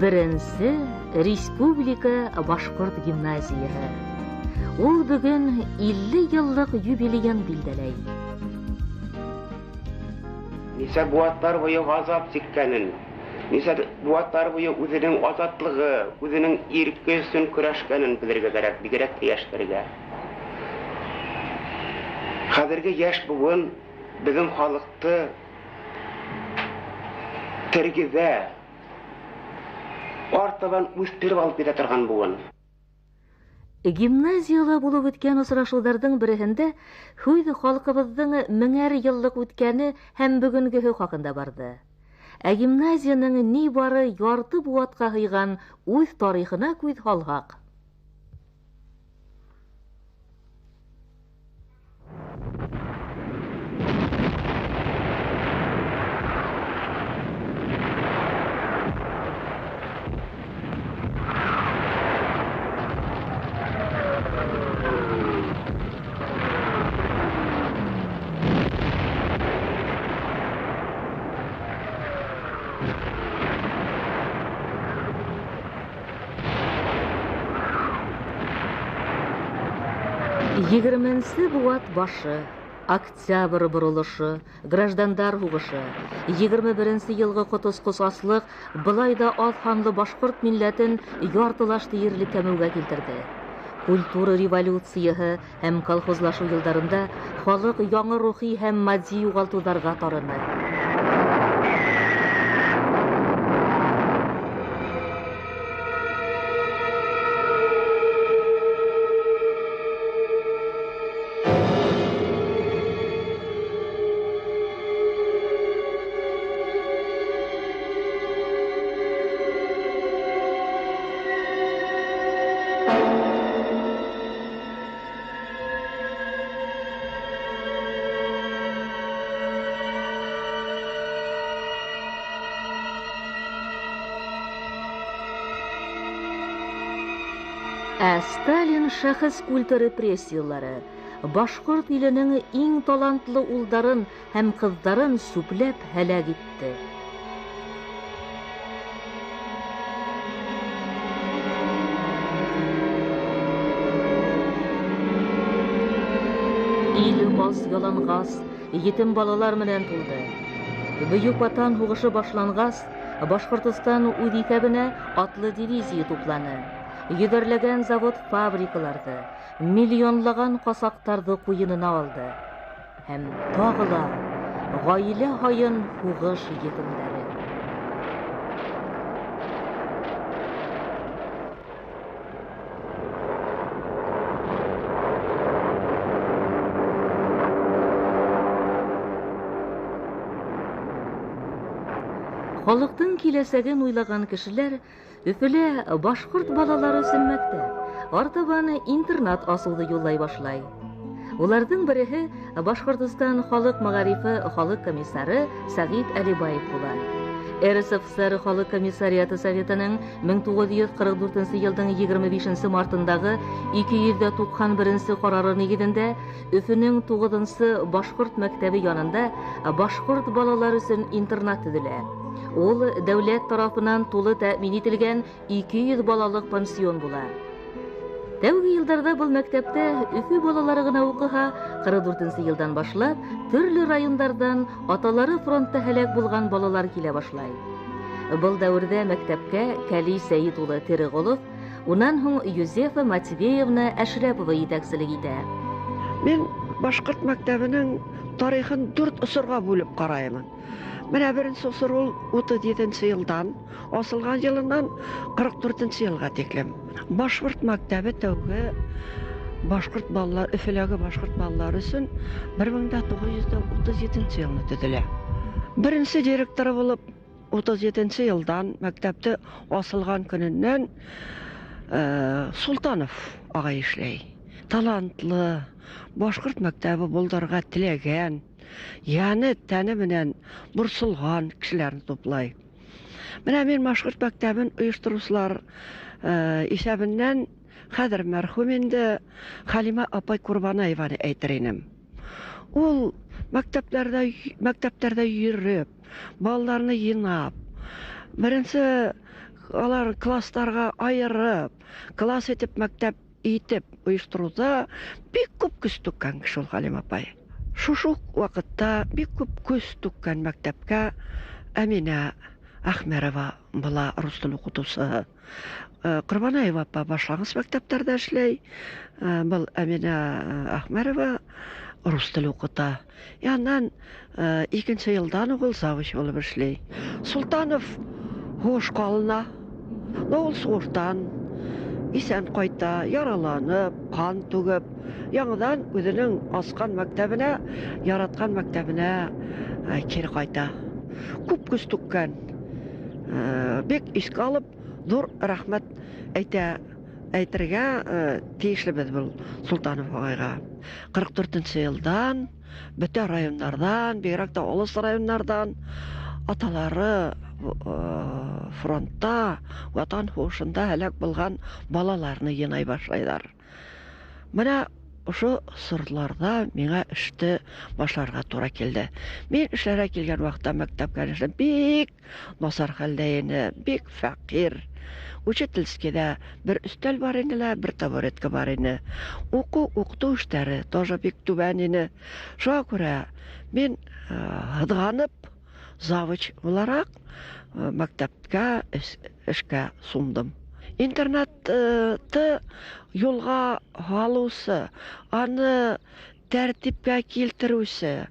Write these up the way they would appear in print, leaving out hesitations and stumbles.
Беренсе республика башҡорт гимназияһы. Ул бөгөн 50 йыллыҡ юбилейын билдәләй. Нисә быуаттар буйы ғазап сиккәнен, нисә быуаттар буйы үҙенең азатлығы, үҙенең ирке өсөн көрәшкәнен белергә кәрәк, бигерәк тә йәштәргә. Хәҙерге йәш быуын беҙҙең халыҡты тергеҙә, артабан үҫтереп алып китә торған быуын. Гимназияла булып үткән осрашыуҙарҙың береһендә һүҙ халҡыбыҙҙың меңәр йыллыҡ үткәне һәм бөгөнгөһө хаҡында барҙы. Ә гимназияның ни бары ярты быуатҡа һыйған үҙ тарихына күҙ һалһаҡ. Егерменсе быуат башы, октябрь боролошо, граждандар һуғышы, 21-нсе йылғы ҡотосҡос аслыҡ былай ҙа аҙ һанлы башҡорт милләтен яртылаш тиерлек кәмеүгә килтерҙе. Культура революцияһы һәм колхозлашыу йылдарында халыҡ яңы рухи һәм матди юғалтыуҙарға тарыны. Ә Сталин шәхес культы репрессиялары башҡорт иленең иң талантлы улдарын һәм ҡыҙҙарын сүпләп һәләк итте. Ил ас яланғас, етем балалар менән тулды. Бөйөк Ватан һуғышы башланғас, Башҡортостан үҙ иҫәбенә атлы дивизия тупланы. Йөҙәрләгән завод-фабрикаларҙы, миллионлаған ҡасаҡтарҙы ҡуйынына алды. Һәм тағы ла ғаилә һайын һуғыш етемдәре. Халыҡтың киләсәген уйлаған кешеләр Өфөлә башҡорт балалары өсөн мәктәп, артабан интернат асыуҙы юллай башлай. Уларҙың береһе Башҡортостан халыҡ мәғарифы халыҡ комиссары Сәғит Әлибаев була. РСФСР халыҡ комиссариаты советының 1944 йылдың 25 мартындағы 291 ҡарары нигеҙендә Өфөнөң 9-нсы башҡорт мәктәбе янында башҡорт балалар өсөн интернат төҙөлә. Ул дәүләт тарафынан тулы тәьмин ителгән 200 балалыҡ пансион була. Тәүге йылдарҙа был мәктәптә Өфө балалары ғына уҡыһа, 44-нсе йылдан башлап төрлө райондарҙан аталары фронтта һәләк булған балалар килә башлай. Был дәүерҙә мәктәпкә Кәли Сәйет улы Тереғолов, унан һуң Юзефа Матвеевна Әшрәпова етәкселек итә. Мин башҡорт мәктәбенең тарихын 4 осорға бүлеп ҡараймын. Менә беренсе осор ул 37-нсе йылдан, асылған йылынан 44-нсе йылға тиклем. Башҡорт мәктәбе тәүге башҡорт балалар, Өфөләге башҡорт балалары өсөн 1937 йылны төҙөлә. Беренсе директоры булып 37-нсе йылдан мәктәпте асылған көнөннән Султанов ағай эшләй. Талантлы, башҡорт мәктәбе булдырырға теләгән, яны тәне менән борсолған кешеләрне туплай. Менә мин башҡорт мәктәбен ойоштороусылар иҫәбеннән хәҙер мәрхүм инде Хәлимә апай Ҡорбанаеваны әйтер инем. Ул мәктәптәрҙә йөрөп, балаларны йыйнап, беренсе Алар класстарға айырып, класс итеп, мәктәп итеп оештырыуҙа бик күп көс түккән кеше ул Ғәлимә апай. Шушы уҡ ваҡытта бик күп көс түккән мәктәпкә Әминә Әхмәрова була, рус теле уҡытыусыһы. Ҡорбанаева апа башланғыс мәктәптәрҙә эшләй. Был Әминә Әхмәрова рус теле уҡыта. Янынан икенсе йылдан уҡ ул завуч булып эшләй. Султанов һуғышҡа алына. Ул һуғыштан иҫән ҡайта, яраланып, ҡан түгеп, яңынан үҙенең асҡан мәктәбенә, яратҡан мәктәбенә кире ҡайта. Күп көс түккән. Бик иҫкә алып, ҙур рәхмәт әйтергә тейешлебеҙ был Султанов ағайға. 44 йылдан бөтә райондарҙан, бигерәк тә алыҫ райондарҙан аталары фронтта, Ватан һуғышында һәләк булған балаларны йыйнай башлайҙар. Бына ошо осорларҙа миңа эште башларға тура килде. Мин эшләргә килгән ваҡытта мәктәп, конечно, бик насар хәлдә ине, бик фәҡир. Учительскийҙә бер өҫтәл бар ине лә, бер табуретка бар ине. Уҡыу, уҡытыу эштәре тоже бик түбән ине. Шуға күрә мин һыҙғанып завуч булараҡ мәктәпкә эшкә сумдым. Интернатты юлға һалыусы, аны тәртипкә килтереүсе,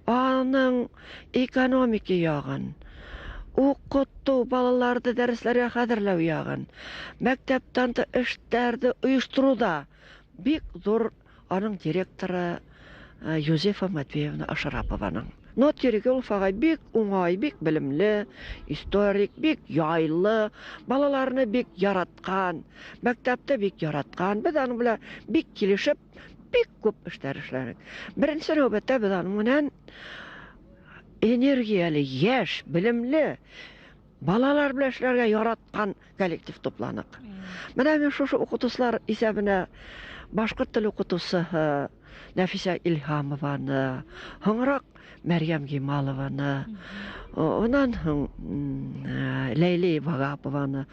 аның экономика яғын, уҡытыу, балаларҙы дәресләргә хәҙерләү яғын, мәктәптән эштәрҙе ойоштороуҙа бик ҙур аның директоры Юзефа Матвеевна Ашарапованың. Но Терегулов ағай бик уңай, бик белемле, историк, бик яйлы, балаларны бик яратҡан, мәктәпте бик яратҡан. Беҙ аның белән бик килешеп, бик күп эштәр эшләнек. Беренсе нәүбәттә беҙ аның менән энергиялы, йәш, белемле балалар белән эшләргә яратҡан коллектив тупланыҡ. Менә мин шушы уҡытыусылар иҫәбенә башҡорт теле уҡытыусыһы Нәфисә Илһамованы, һуңыраҡ Мәрйәм Гималованы, унан һуң Ләйли Вагапованы,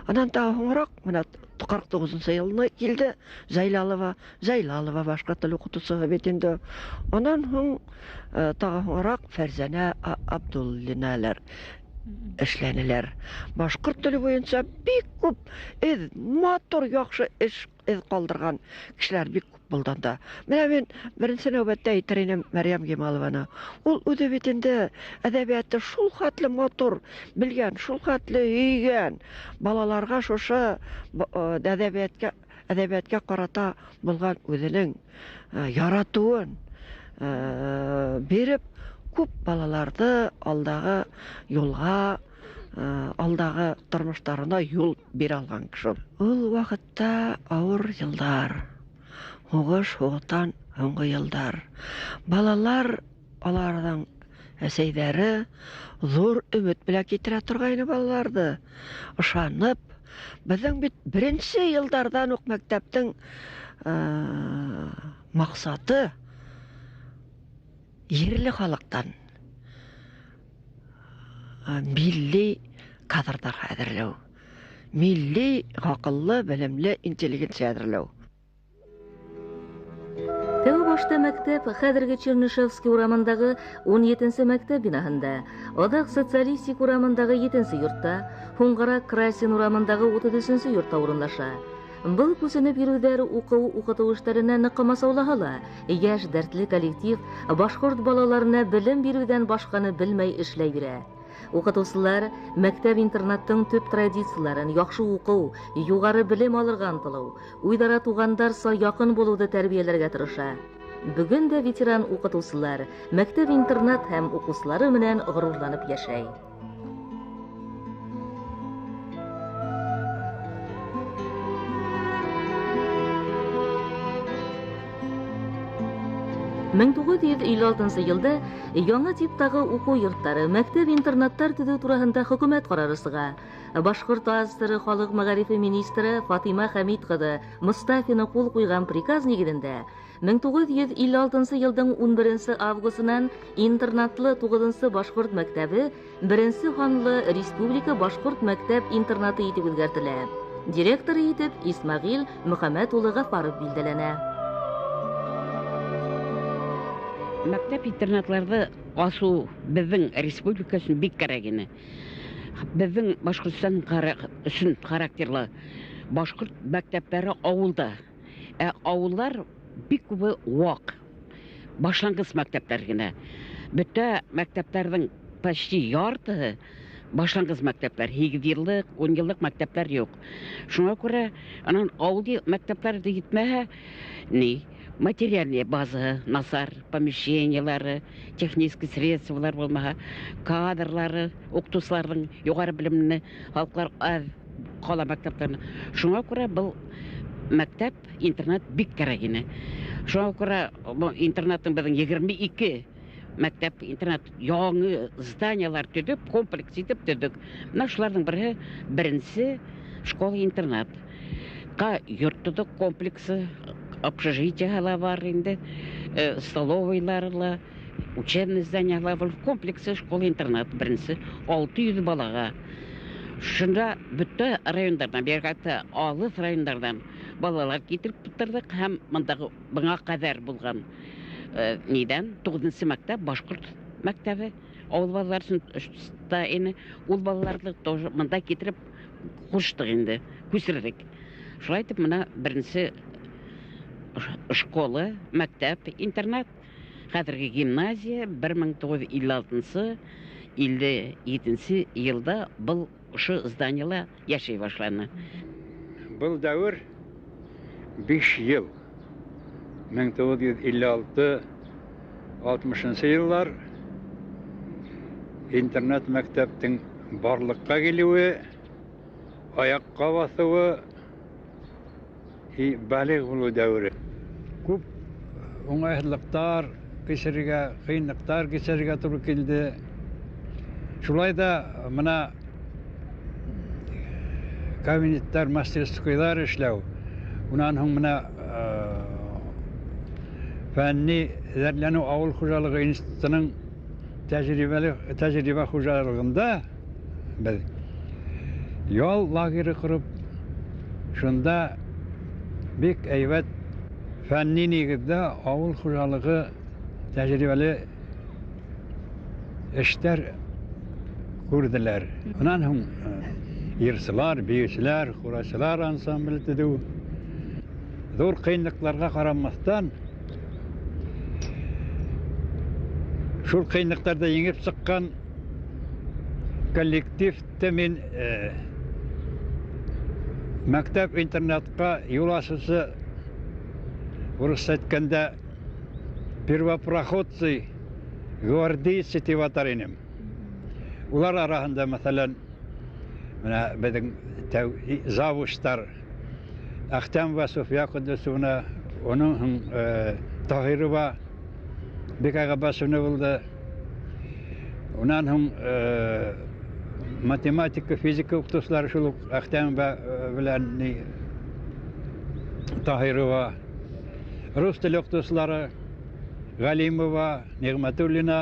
анан тағы һуңыраҡ менә 49 йылны килде Зәйлалова, Зәйлалова башҡорт теле уҡытыусыһы бит инде. Унан һуң тағы һуңыраҡ Фәрзәнә Абдуллиналар эшләнеләр. Башҡорт теле буйынса бик күп эҙ, матур, яҡшы эш эҙ ҡалдырған кешеләр бик күп булды анда. Менә мин беренсе нәүбәттә әйтер инем Мәрйәм Гималованы. Ул үҙе бит инде әҙәбиәтте шул хәтле матур белгән, шул хәтле һөйгән, балаларға шушы әҙәбиәткә ҡарата булған үҙенең яратыуын биреп, күп балаларҙы алдағы юлға, алдағы тормоштарына юл бирә алған кеше. Ул ваҡытта ауыр йылдар, һуғыш, һуғыштан һуңғы йылдар. Балалар, аларҙың әсәйҙәре ҙур өмөт белән китерә торғайны балаларҙы. Ышанып, беҙҙең бит беренсе йылдарҙан уҡ мәктәптең маҡсаты ерле халыҡтан милли кадрҙар әҙерләү, милли ғаҡыллы, белемле интеллигенция әҙерләү. Тәү башта мәктәп хәҙерге Чернышевский урамындағы 17-нсе мәктәп бинаһында, аҙаҡ Социалистик урамындағы 7-нсе йортта, һуңғараҡ Красин урамындағы 33-нсе йортта урынлаша. Был күсенеп йөрөүҙәр уҡыу, уҡытыу эштәренә ныҡ ҡамасаулаһа ла, йәш дәртле коллектив башҡорт балаларына белем биреүҙән башҡаны белмәй эшләй бирә. Уҡытыусылар мәктәп-интернаттың төп традицияларын яҡшы уҡыу, юғары белем алырға ынтылыу, үҙ-ара туғандарса яҡын булыуҙы тәрбиәләргә тырыша. Бөгөн дә ветеран уҡытыусылар мәктәп-интернат һәм уҡыусылары менән ғорурланып йәшәй. Мең туғыҙ йөҙ илле алтынсы йылда яңа типтағы уҡыу йорттары, мәктәп-интернаттар төҙөү тураһында хөкүмәт ҡарары сыға. Башҡорт АССР халыҡ мәғарифы министры Фатима Хәмит ҡыҙы Мостафина ҡул ҡуйған приказ нигеҙендә 1956 йылдың 11 августынан интернатлы 9 башҡорт мәктәбе 1 һанлы республика башҡорт мәктәп интернаты итеп үҙгәртелә. Директоры итеп Исмәғил Мөхәммәт улы Ғафаров билдәләнә. Мәктәп интернатларҙы асыу беҙҙең республика өсөн бик кәрәк ине. Беҙҙең Башҡортостан өсөн характерлы башҡорт мәктәптәре ауылда. Ә ауылдар бик күбе ваҡ, башланғыс мәктәптәр генә. Бөтә мәктәптәрҙең почти яртыһы башланғыс мәктәптәр, 8 йыллыҡ, 10 йыллыҡ мәктәптәр юҡ. Шуңа күрә анан ауыл мәктәптәре дә етмәһә, ни, материальная база насар, помещениелары, технический средстволар булмаһа, кадрлары, уҡытыусыларҙың юғары белемле халыҡлар аҙ ҡала мәктәптәренә. Шуңа күрә был мәктәп интернат бик кәрәк ине. Шуңа күрә интернаттың беҙҙең 22 мәктәп интернат яңы зданиялар төҙөп, комплекс итеп төҙөк. Мына шуларҙың береһе беренсе школа-интернат. Ҡа йорт төҙөк комплексы, общежитие ла бар инде, столовыйлары ла, учебный здание ла бар. Комплексы школа-интернат беренсе 600 балаға. Шунда бөтә райондарҙан, бигерәк тә алыҫ райондарҙан балалар китереп тотторҙоҡ һәм мындағы быңа ҡәҙәр булған нидән 9-нсы мәктәп башҡорт мәктәбе ауыл балалары өсөн та ине. Ул балаларҙы тоже мында китереп ҡуштыҡ инде, күсерҙек. Шулай итеп мына беренсе школа, мәктәп, интернат, хәҙерге гимназия 1956 57 йылда был ошо зданиела йәшәй башланы. Был дәүер 5 йыл. 1956-60 йыллар интернат мәктәптең барлыҡҡа килеүе, аяҡҡа баҫыуы и балиғ булыу дәүере. Күп уңайһыҙлыҡтар кисерергә, ҡыйынлыҡтар кисерергә тура килде. Шулай да мына кабинеттар, мастерскойлар эшләү, унан һуң мына фәнни әҙерләнеү ауыл хужалығы институтының тәжрибә хужалығында беҙ ял лагеры ҡороп, шунда бик әйбәт фәнни нигеҙҙә ауыл хужалығы тәжрибәле эштәр күрҙеләр. Унан һуң йырсылар, бейеүселәр, ҡурайсылар ансамбле төҙөү. Ҙур ҡыйынлыҡтарға ҡарамаҫтан, шул ҡыйынлыҡтарҙы еңеп сыҡҡан коллективты мин мәктәп интернатҡа юл асыусы, урыҫса әйткәндә, первопроходцы, гвардейцы тип атар инем. Улар араһында, мәҫәлән, мына беҙҙең завуштар Әхтәмова София Ҡөддөсовна, уның һуң Таһирова Бикай Ғаббасовна булды. Унан һуң математика, физика уҡытыусылары шул уҡ Әхтәмова белән Таһирова, рус теле уҡытыусылары Ғәлимова, Ниғмәтуллина,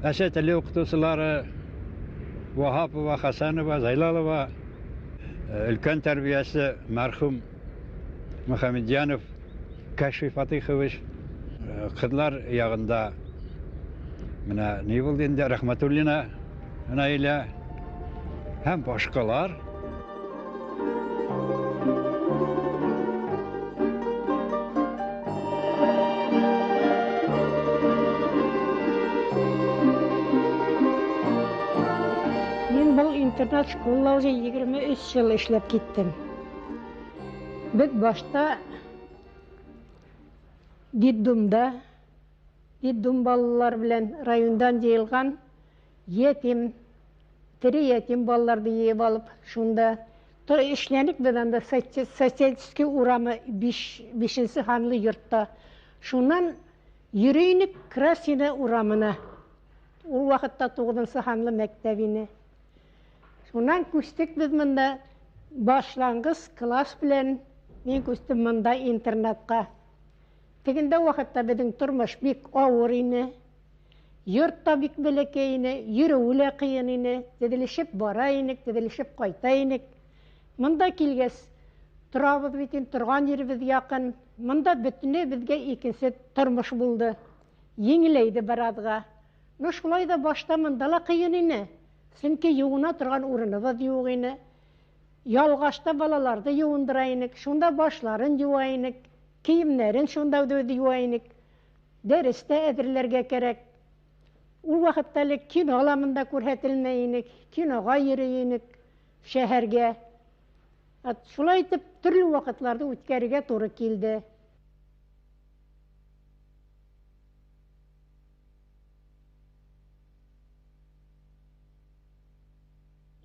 әсә теле уҡытыусылары Ваһапова, Хәсәнова, Зайлалова, өлкән тәрбиәсе мәрхүм Мөхәммәтйәнов Кәшфи Фатихович, ҡыҙлар яғында мына ни булды инде, Рәхмәтуллина Наилә һәм башҡалар. Мин был интернат школала уже 23 йыл эшләп киттем. Беҙ башта детдомда, детдом балалар белән райондан йыйылған етим, тере етим балаларҙы йыйып алып, шунда эшләнек беҙ анда Социалистический урамы 5-нсе һанлы йортта. Шунан йөрөйнек Красина урамына. Ул ваҡытта 9-нсы һанлы мәктәп ине. Шунан күстек беҙ мында башланғыс класс белән мин күстем мында интернатҡа. Тегендә ваҡытта беҙҙең тормош бик ауыр ине. Йорт та бик бәләкәй ине, йөрөүе лә ҡыйын ине. Теҙелешеп бара инек, теҙелешеп ҡайта инек. Мында килгәс, торабыҙ бит инде, торған еребеҙ яҡын. Мында бөтөнләй беҙгә икенсе тормош булды. Еңеләйҙе бер аҙға. Но шулай ҙа башта мында ла ҡыйын ине. Сөнки йыуына торған урыныбыҙ юҡ ине. Ялғашта балаларҙы йыуындыра инек, шунда башларын йыуа инек, кейемдәрен шунда үҙебеҙ йыуа инек. Дәрестә әҙерләргә кәрәк. Ул ваҡытта әле кино ла мында күрһәтелмәй инек, киноға йөрөй инек, шәһәргә. Шулай итеп төрлө ваҡытларҙы үткәрергә тура килде.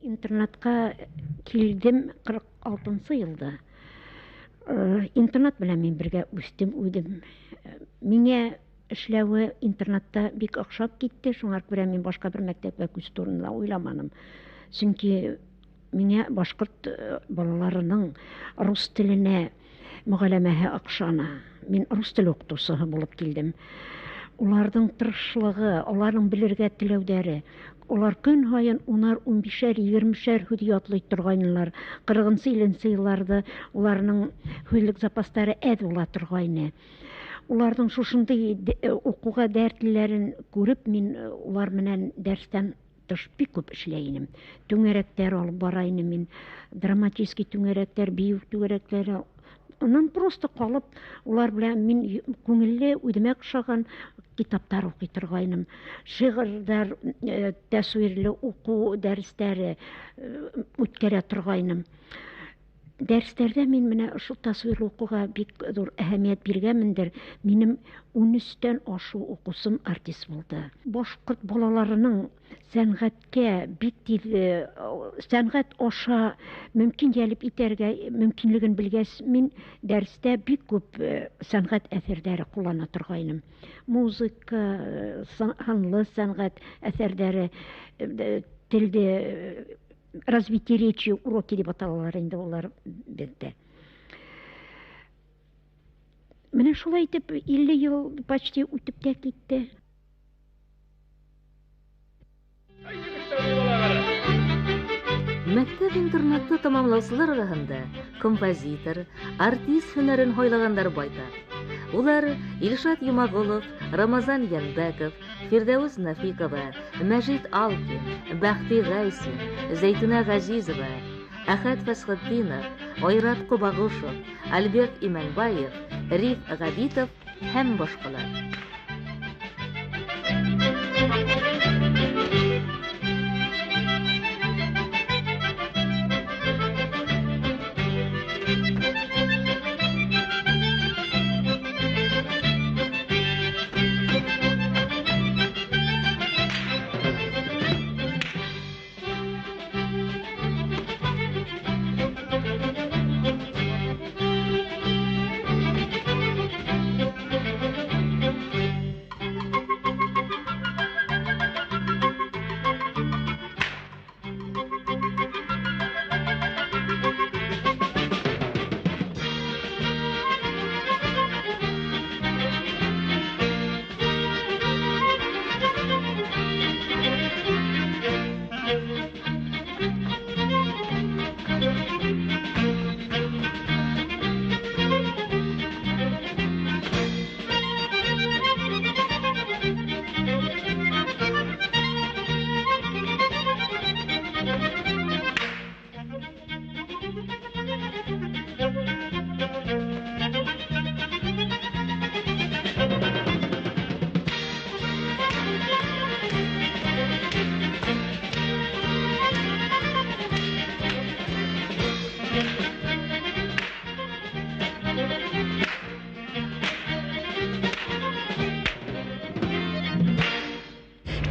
Интернатҡа килдем 46-нсы йылда. Интернат менән мин бергә үҫтем үҙем. Миңә эшләүе интернатта бик оҡшап китте, шуңа күрә мин башҡа бер мәктәпкә күсеү турында уйламаным. Сөнки миңә башҡорт балаларының рус теленә мөғәләмәһе оҡшаны. Мин рус теле уҡытыусыһы булып килдем. Уларҙың тырышлығы, уларҙың белергә теләүҙәре, улар көн һайын унар, ун бишәр, егермешәр һүҙ ятлай торғайнылар. Ҡырҡынсы, илленсе йылларҙа уларның һүҙлек запастары әҙ була торғайны. Уларҙың шушындай уҡыуға дәртлеләрен күреп, мин улар менән дәрестән тыш бик күп эшләй инем. Түңәрәктәр алып бара инем мин, драматический түңәрәктәр, бейеү түңәрәктәре. Унан просто ҡалып, улар белән мин күңелле, үҙемә оҡшаған китаптар уҡый торғайным. Шиғырҙар, тәсүирле уҡыу дәрестәре үткәрә торғайным. Дәрестәрҙә мин менә ошо тасвирлы уҡыуға бик ҙур әһәмиәт биргәнмендер. Минем ун өстән ашыу уҡыусым артист булды. Башҡорт балаларының сәнғәткә бик тиҙ, сәнғәт аша мөмкин йәлеп итәргә мөмкинлеген белгәс, мин дәрестә бик күп сәнғәт әҫәрҙәре ҡуллана торғайным. Музыка, һанлы сәнғәт әҫәрҙәре, телде развитие речи уроки тип аталалар инде улар беҙҙә. Менә шулай итеп 50 йыл почти үтеп тә китте. Мәктәп-интернатты тамамлаусылар араһында композитор, артист һөнәрен һайлағандар байтаҡ. Улар Илшат Йомағолов, Рамазан Йәнбәков, Фирҙәүес Нафиҡова, Мәжит Алкин, Бәхти Ғайсин, Зәйтүнә Ғәзизова, Әхәт Фәсхетдинов, Айрат Ҡобағошов, Альберт Имәнбаев, Риф Ғәбитов һәм башҡалар.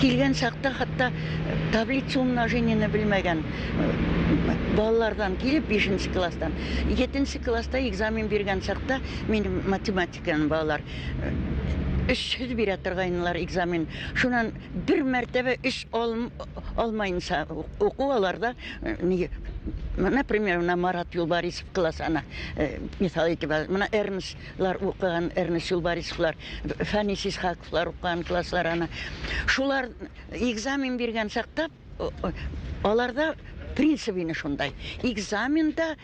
Килгән саҡта хатта таблица умножениены белмәгән балаларҙан килеп 5-нсе класстан 7-нсе класста экзамен биргән саҡта минем математиканан балалар 300 бирә торғайнылар экзамен. Шунан бер мәртәбә 3 Алмайынса уҡыу аларҙа, например, мына Марат Юлбарисов класс ана миҫал итеп, мына Эрнстлар уҡыған, Эрнст Юлбарисовлар, Фәнис Исхаковлар уҡыған класслар ана. Шулар экзамен биргән саҡта аларҙа принцип ине шундай. Экзаменда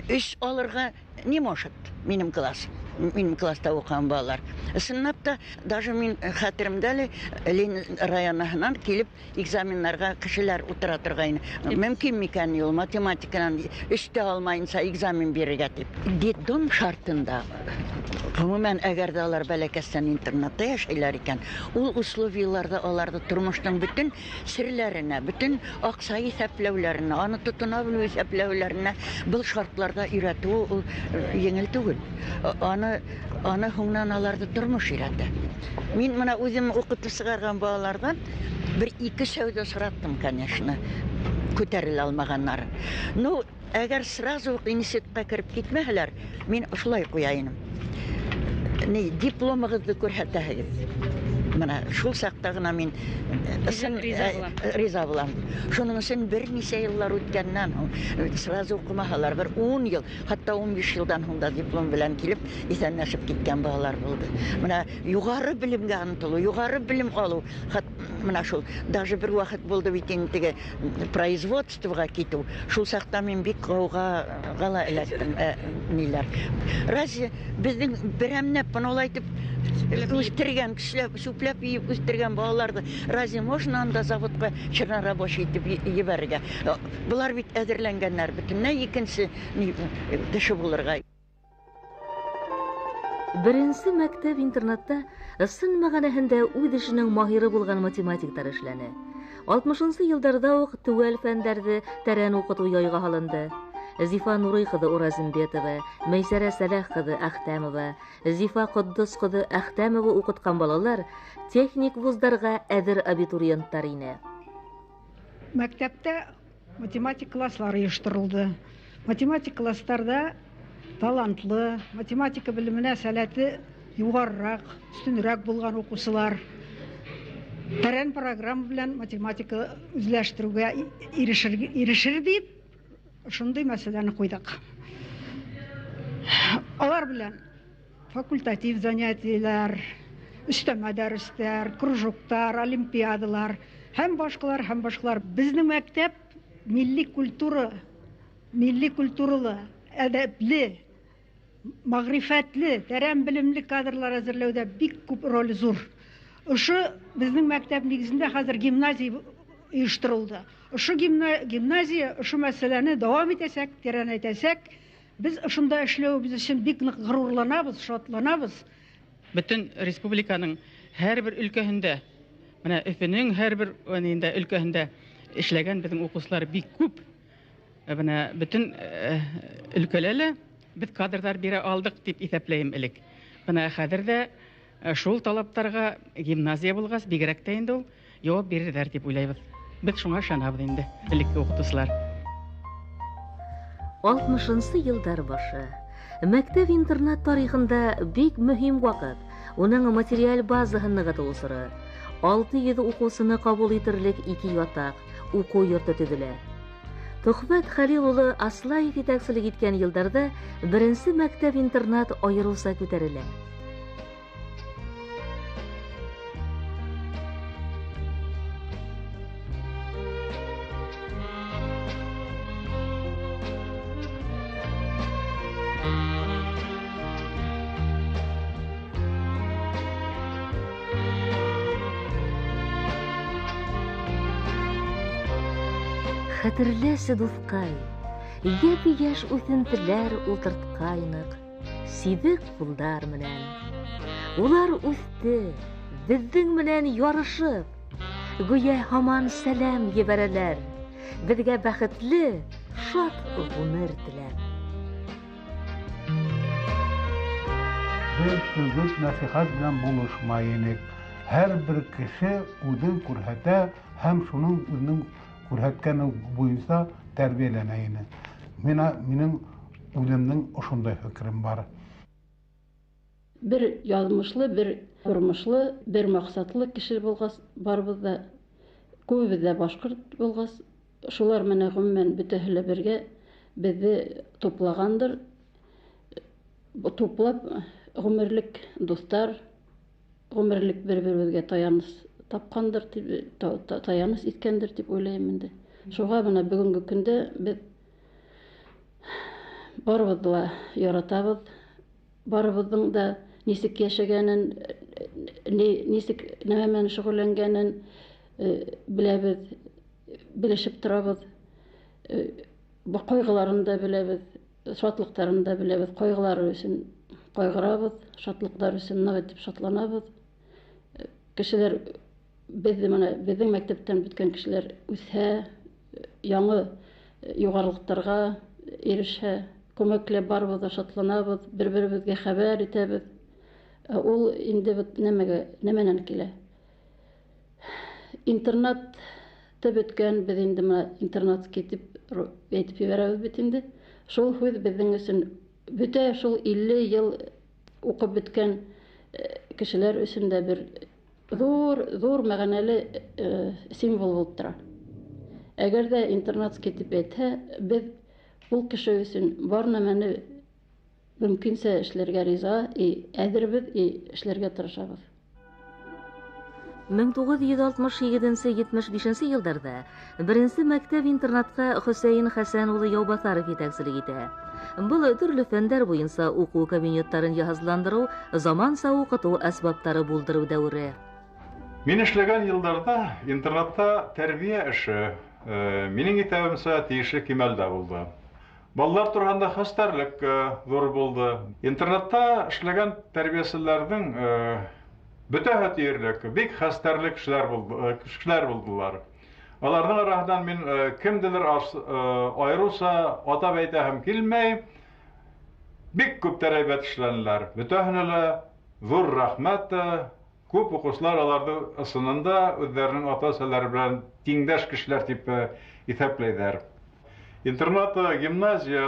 3 алырға не может минең класс. Минең класста уҡыған балалар. Ысынлап та, даже мин хәтеремдә әле Ленин районынан килеп экзаменнарға кешеләр ултыра торғайны. Мөмкин микән ул математиканан 3-тә алмайынса экзамен бирергә тип. Детдом шартында, ғөмүмән, әгәр ҙә алар бәләкәстән интернатта йәшәйләр икән, ул условияларҙа аларҙы тормоштоң бөтөн серләренә, бөтөн аҡса иҫәпләүләренә, аны тотона белеү иҫәпләүләренә был шартларҙа өйрәтеү ул еңел түгел. Аны һуңынан аларҙы тормош өйрәтә. Мин мына үҙем уҡытып сығарған балаларҙан бер ике сәүҙә сораттым, конечно, күтәрелә алмағаннарын. Ну, әгәр сразу уҡ институтҡа кереп китмәһәләр, мин ошолай ҡуя инем. Ни, дипломығыҙҙы күрһәтәһегеҙ. Мына шул саҡта ғына мин риза булам. Шуның өсөн бер нисә йыллар үткәннән һуң, сразу уҡымаһалар, бер 10 йыл, хатта 15 йылдан һуң да диплом белән килеп иҫәнләшеп киткән балалар булды. Мына юғары белемгә ынтылыу, юғары белем алыу, хат мына шул, даже бер ваҡыт булды бит инде теге производствоға китеү. Шул саҡта мин бик ғауғаға ла эләктем, ниләр. Разве беҙҙең берәмләп бына улай итеп үҫтергән, көсләп, сүпләп йыйып үҫтергән балаларҙы разве можно анда заводҡа чернорабочий итеп ебәрергә? Былар бит әҙерләнгәннәр бөтөнләй икенсе кеше булырға. Беренсе мәктәп-интернатта ысын мәғәнәһендә үҙ эшенең маһиры булған математиктар эшләне. 60-нсы йылдарҙа уҡ теүәл фәндәрҙе тәрән уҡытыу яйға һалынды. Зифа Нурый ҡыҙы Уразимбетова, Мәйсәрә Сәләх ҡыҙы Әхтәмова, Зифа Ҡотдос ҡыҙы Әхтәмова уҡытҡан балалар техник вуздарға әҙер абитуриенттар ине. Мәктәптә математик класслар ойошторолдо. Математик класстарҙа талантлы, математика белеменә сәләте юғарыраҡ, өҫтөнөрәк булған уҡыусылар тәрән программа белән математика үҙләштереүгә ирешер дип шундай мәсьәләне ҡуйҙыҡ. Алар белән факультатив занятиелар, өҫтәмә дәрестәр, кружоктар, олимпиадалар һәм башҡалар, һәм башҡалар. Беҙҙең мәктәп милли культура, милли культуралы, әҙәпле, мәғрифәтле, тәрән белемле кадрлар әҙерләүҙә бик күп роль ҙур. Ошо беҙҙең мәктәп нигеҙендә хәҙер гимназия ойошторолдо. Ошо гимназия ошо мәсьәләне дауам итәсәк, тәрәнәйтәсәк. Беҙ ошонда эшләүебеҙ өсөн бик ныҡ ғорурланабыҙ, шатланабыҙ. Бөтөн республиканың һәр бер өлкәһендә, мына Өфөнөң һәр бер өлкәһендә эшләгән беҙҙең уҡыусылар бик күп. Бына бөтөн өлкәлә лә беҙ кадрҙар бирә алдыҡ тип иҫәпләйем элек. Бына хәҙер ҙә шул талаптарға гимназия булғас, бигерәк тә инде ул яуап бирерҙәр тип уйлайбыҙ. Беҙ шуңа ышанабыҙ инде, элекке уҡытыусылар. 60-нсы йылдар башы. Мәктәп-интернат тарихында бик мөһим ваҡыт. Уның материаль базаһын нығытыу осоро. 600 уҡыусыны ҡабул итерлек 2 ятаҡ, уҡыу йорто төҙөлә. Төхфәт Хәлил улы Аслаев етәкселек иткән йылдарҙа беренсе мәктәп-интернат айырыуса күтәрелә. Хәтерләсе, дуҫҡай, йәп-йәш үҫентеләр ултыртҡайныҡ, сиҙек ҡулдар менән. Улар үҫте, беҙҙең менән ярышып, гүйә һаман сәләм ебәрәләр, беҙгә бәхетле, шат ғүмер теләп. Беҙ төҙөк нәсихәт менән булышмай инек. Һәр бер кеше үҙен күрһәтә һәм шуның үҙенең күрһәткәне буйынса тәрбиәләнә ине. Минең үҙемдең ошондай фекерем бар. Бер яҙмышлы, бер тормошло, бер маҡсатлы кеше булғас, барыбыҙ ҙа Күбебеҙ ҙә башҡорт булғас, шулар менән ғөмүмән бөтәһе лә бергә беҙҙе туплағандыр. Туплап ғүмерлек дуҫтар, ғүмерлек бер-беребеҙгә таяныс тапҡандыр, тип, таяныс иткәндер тип уйлайым инде. Шуға бына бөгөнгө көндә беҙ барыбыҙҙы ла яратабыҙ, барыбыҙҙың да нисек йәшәгәнен, нисек нәмә менән шөғөлләнгәнен беләбеҙ, белешеп торабыҙ. Ҡайғыларын да беләбеҙ, шатлыҡтарын да беләбеҙ. Ҡайғылары өсөн ҡайғырабыҙ, шатлыҡтар өсөн ныҡ итеп шатланабыҙ. Кешеләр беҙҙе менә беҙҙең мәктәптән бөткән кешеләр үҫһә, яңы юғарылыҡтарға ирешһә, күмәкләп барыбыҙ ҙа шатланабыҙ, бер-беребеҙгә хәбәр итәбеҙ. Ул инде бит нәмәгә, нәмәнән килә? Интернатты бөткән, беҙ инде менә интернатский тип әйтеп ебәрәбеҙ бит инде. Шул һүҙ беҙҙең өсөн бөтә шул 50 йыл уҡып бөткән кешеләр өсөн дә бер ҙур, ҙур мәғәнәле символ булып тора. Әгәр ҙә интернатский тип әйтһә, беҙ ул кеше өсөн бар нәмәне мөмкинсә эшләргә риза и әҙербеҙ, и эшләргә тырышабыҙ. 1967-75 йылдарҙа беренсе мәктәп-интернатҡа Хөсәйен Хәсән улы Яубаҫаров етәкселек итә. Был төрлө фәндәр буйынса уҡыу кабинеттарын йыһазландырыу, заманса уҡытыу әсбаптары булдырыу дәүере. Мин эшләгән йылдарҙа интернатта тәрбиә эше минең иҫәбемсә тейешле кимәлдә булды. Балалар тураһында хәстәрлек ҙур булды. Интернатта эшләгән тәрбиәселәрҙең бөтәһе тиерлек бик хәстәрле кешеләр булдылар. Аларҙың араһынан мин кемделер айырыуса атап әйтәһем килмәй, бик күптәр әйбәт эшләнеләр. Бөтәһенә лә ҙур рәхмәт. Күп уҡыусылар аларҙы ысынында үҙҙәренең ата-әсәләре белән тиңдәш кешеләр тип иҫәпләйҙәр. Интернат гимназия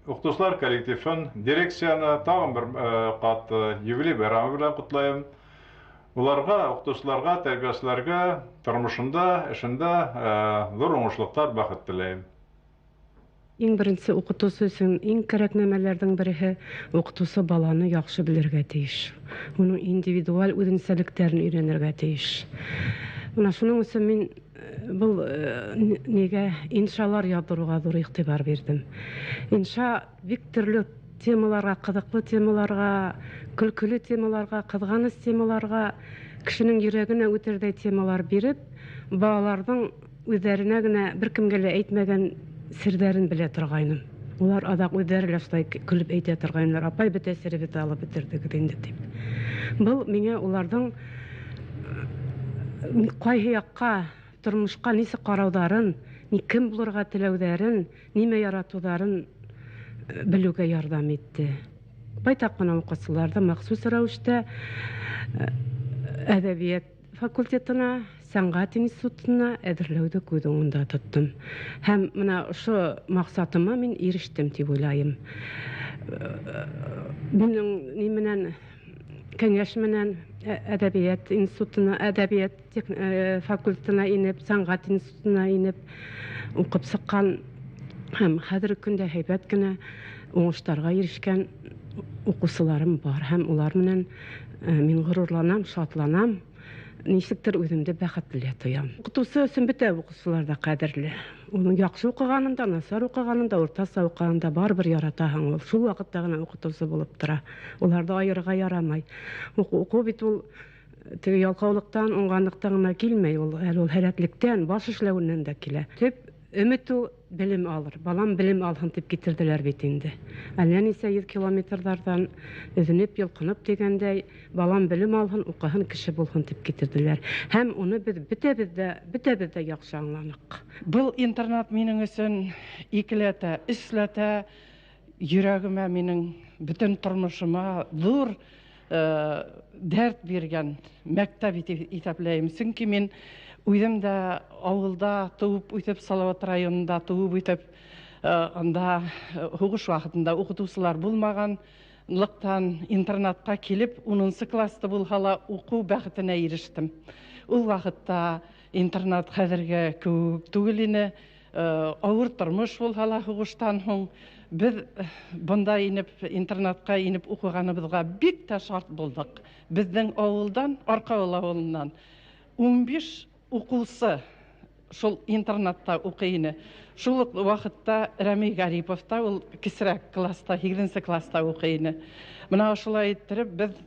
уҡытыусылар коллективын, дирекцияны тағын бер ҡат юбилей байрамы белән ҡотлайым. Уларға, уҡытыусыларға, тәрбиәселәргә тормошонда, эшендә ҙур уңышлыҡтар, бәхет теләйем. Иң беренсе уҡытыусы өсөн иң кәрәк нәмәләрҙең береһе уҡытыусы баланы яҡшы белергә тейеш. Уның индивидуаль үҙенсәлектәрен өйрәнергә тейеш. Бына шуның өсөн мин был нигә иншалар яҙҙырыуға ҙур иғтибар бирҙем. Инша бик төрлө темаларға, ҡыҙыҡлы темаларға, көлкөлө темаларға, ҡыҙғаныс темаларға, кешенең йөрәгенә үтерҙәй темалар биреп, балаларҙың үҙҙәренә генә бер кемгә лә әйтмәгән серҙәрен белә торғайным. Улар аҙаҡ үҙҙәре лә шулай көлөп әйтә торғайнылар: "Апай, бөтә серебеҙҙе алып бөтөрҙөгөҙ инде", тип. Был миңә уларҙың ҡайһы яҡҡа, тормошҡа нисек ҡарауҙарын, ни кем булырға теләүҙәрен, нимә яратыуҙарын белеүгә ярҙам итте. Байтаҡ ҡына уҡыусыларҙы махсус рәүештә әҙәбиәт факультетына, сәнғәт институтына әҙерләүҙе күҙ уңында тоттом. Һәм бына ошо маҡсатыма мин ирештем тип уйлайым. Минең ни менән кәңәш менән әҙәбиәт институтына, әҙәбиәт факультетына инеп, сәнғәт институтына инеп уҡып сыҡҡан һәм хәҙерге көндә һәйбәт кенә уңыштарға ирешкән уҡыусыларым бар, һәм улар менән мин ғорурланам, шатланам, нисектер үҙемде бәхетле тоям. Уҡытыусы өсөн бөтә уҡыусылар ҙа ҡәҙерле. Уның яҡшы уҡығанын да, насар уҡығанын да, уртаса уҡығанын да барыбер яратаһың. Ул шул ваҡытта ғына уҡытыусы булып тора. Уларҙы айырырға ярамай. Уҡыу бит ул теге ялҡаулыҡтан, уңғанлыҡтан ғына килмәй, ул әле ул һәләтлектән, баш эшләүенән дә килә. Төп өмөт ул белем алыр. Балам белем алһын тип китерҙеләр бит инде. Әллә нисә йөҙ километрҙарҙан өҙөнөп, йолҡоноп тигәндәй, балам белем алһын, уҡыһын, кеше булһын тип китерҙеләр. Һәм уны беҙ бөтәбеҙ дә яҡшы аңланыҡ. Был интернат минең өсөн икеләтә, өсләтә йөрәгемә, минең бөтөн тормошома ҙур дәрт биргән мәктәп итеп иҫәпләйем. Сөнки мин үҙем дә ауылда тыуып үҫеп, Салават районында тыуып үҫеп, анда һуғыш ваҡытында уҡытыусылар булмағанлыҡтан интернатҡа килеп, 10 класста булһа ла уҡыу бәхетенә ирештем. Ул ваҡытта Интернат хәҙергә кеүек түгел ине. Ауыр тормош булһа ла һуғыштан һуң беҙ бында инеп, интернатҡа инеп уҡығаныбыҙға бик тә шат булдыҡ. Беҙҙең ауылдан, Арҡауыл ауылынан 15 уҡыусы шул интернатта уҡый ине. Шул уҡ ваҡытта Рәми Гарипов та ул кесерәк класста, 8-нсе класста уҡый ине. Бына ошолай иттереп беҙ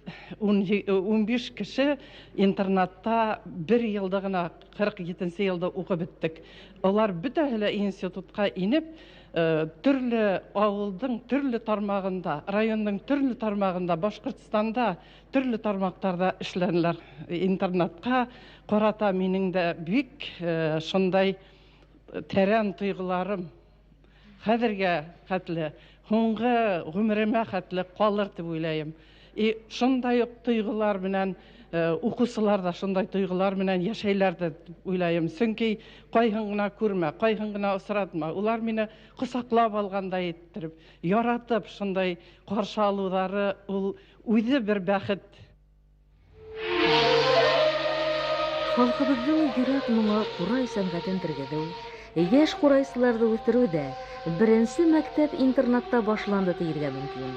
15 кеше интернатта бер йылда ғына 47-нсе йылда уҡып бөттөк. Улар бөтәһе лә институтҡа инеп, төрлө ауылдың төрлө тармағында, райондың төрлө тармағында, Башҡортостанда төрлө тармаҡтарҙа эшләнеләр. Интернатҡа ҡарата минең дә бик шундай тәрән тойғоларым хәҙергә хәтле, һуңғы ғүмеремә хәтле ҡалыр тип уйлайым. И шундай уҡ тойғолар менән уҡыусылар ҙа шундай тойғолар менән йәшәйләр тип уйлайым. Сөнки ҡайһын ғына күрмә, ҡайһын ғына осратма, улар мине ҡосаҡлап алғандай иттереп, яратып шундай ҡаршы алыуҙары ул үҙе бер бәхет. Халҡыбыҙҙың йөрәк моңо ҡурай сәнғәтен тергеҙеү, йәш ҡурайсыларҙы үҫтереүҙә беренсе мәктәп интернатта башланды тиергә мөмкин.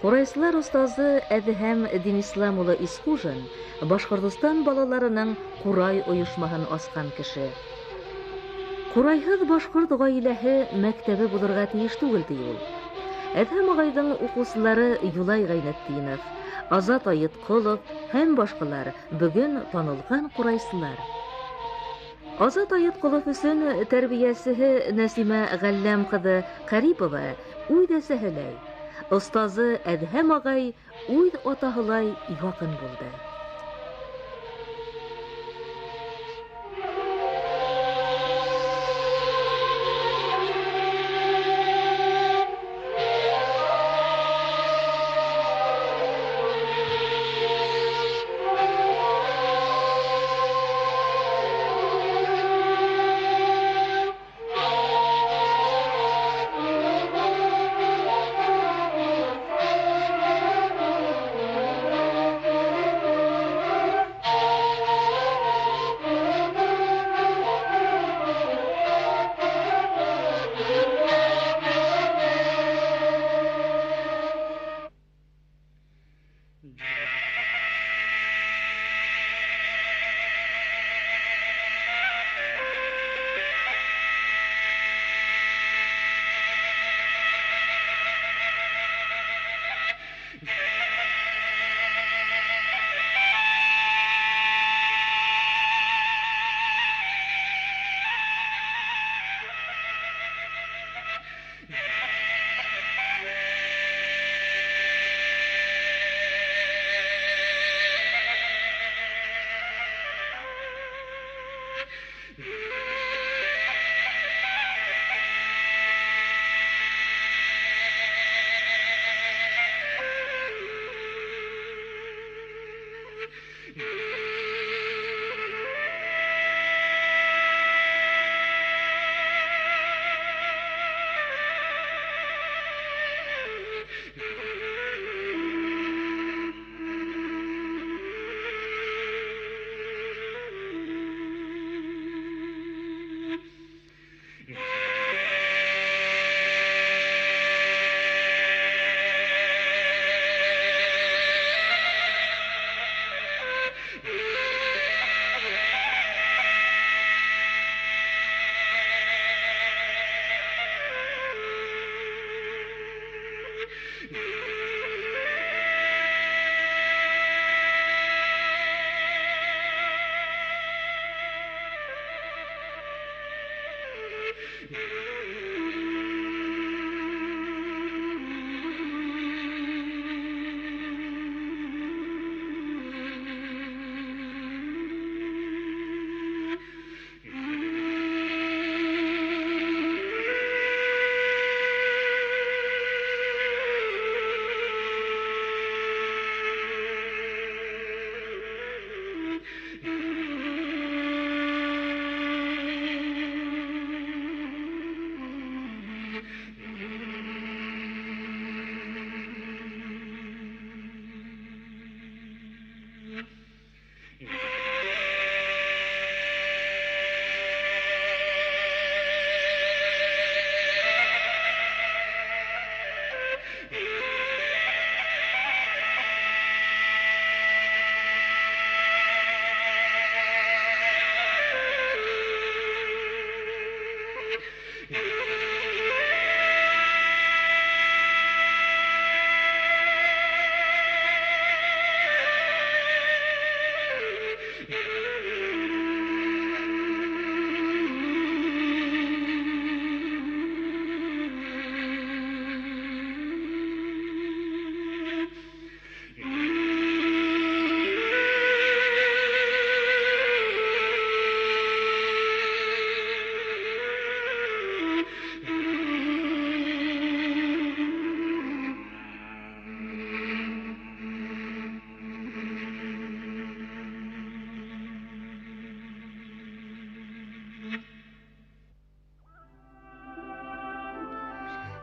Ҡурайсылар остазы Әҙһәм Динислам улы Исҡужин Башҡортостан балаларының ҡурай ойошмаһын асҡан кеше. Ҡурайһыҙ башҡорт ғаиләһе мәктәбе булырға тейеш түгел, ти ул. Әҙһәм ағайҙың уҡыусылары Юлай Ғәйнетдинов, Азат Айытҡолов һәм башҡалар бөгөн танылған ҡурайсылар. Азат Айытҡолов өсөн тәрбиәсеһе Нәсимә Ғәлләм ҡыҙы Ҡәрипова үҙ әсәһеләй, остазы Әҙһәм ағай үҙ атаһылай яҡын булды.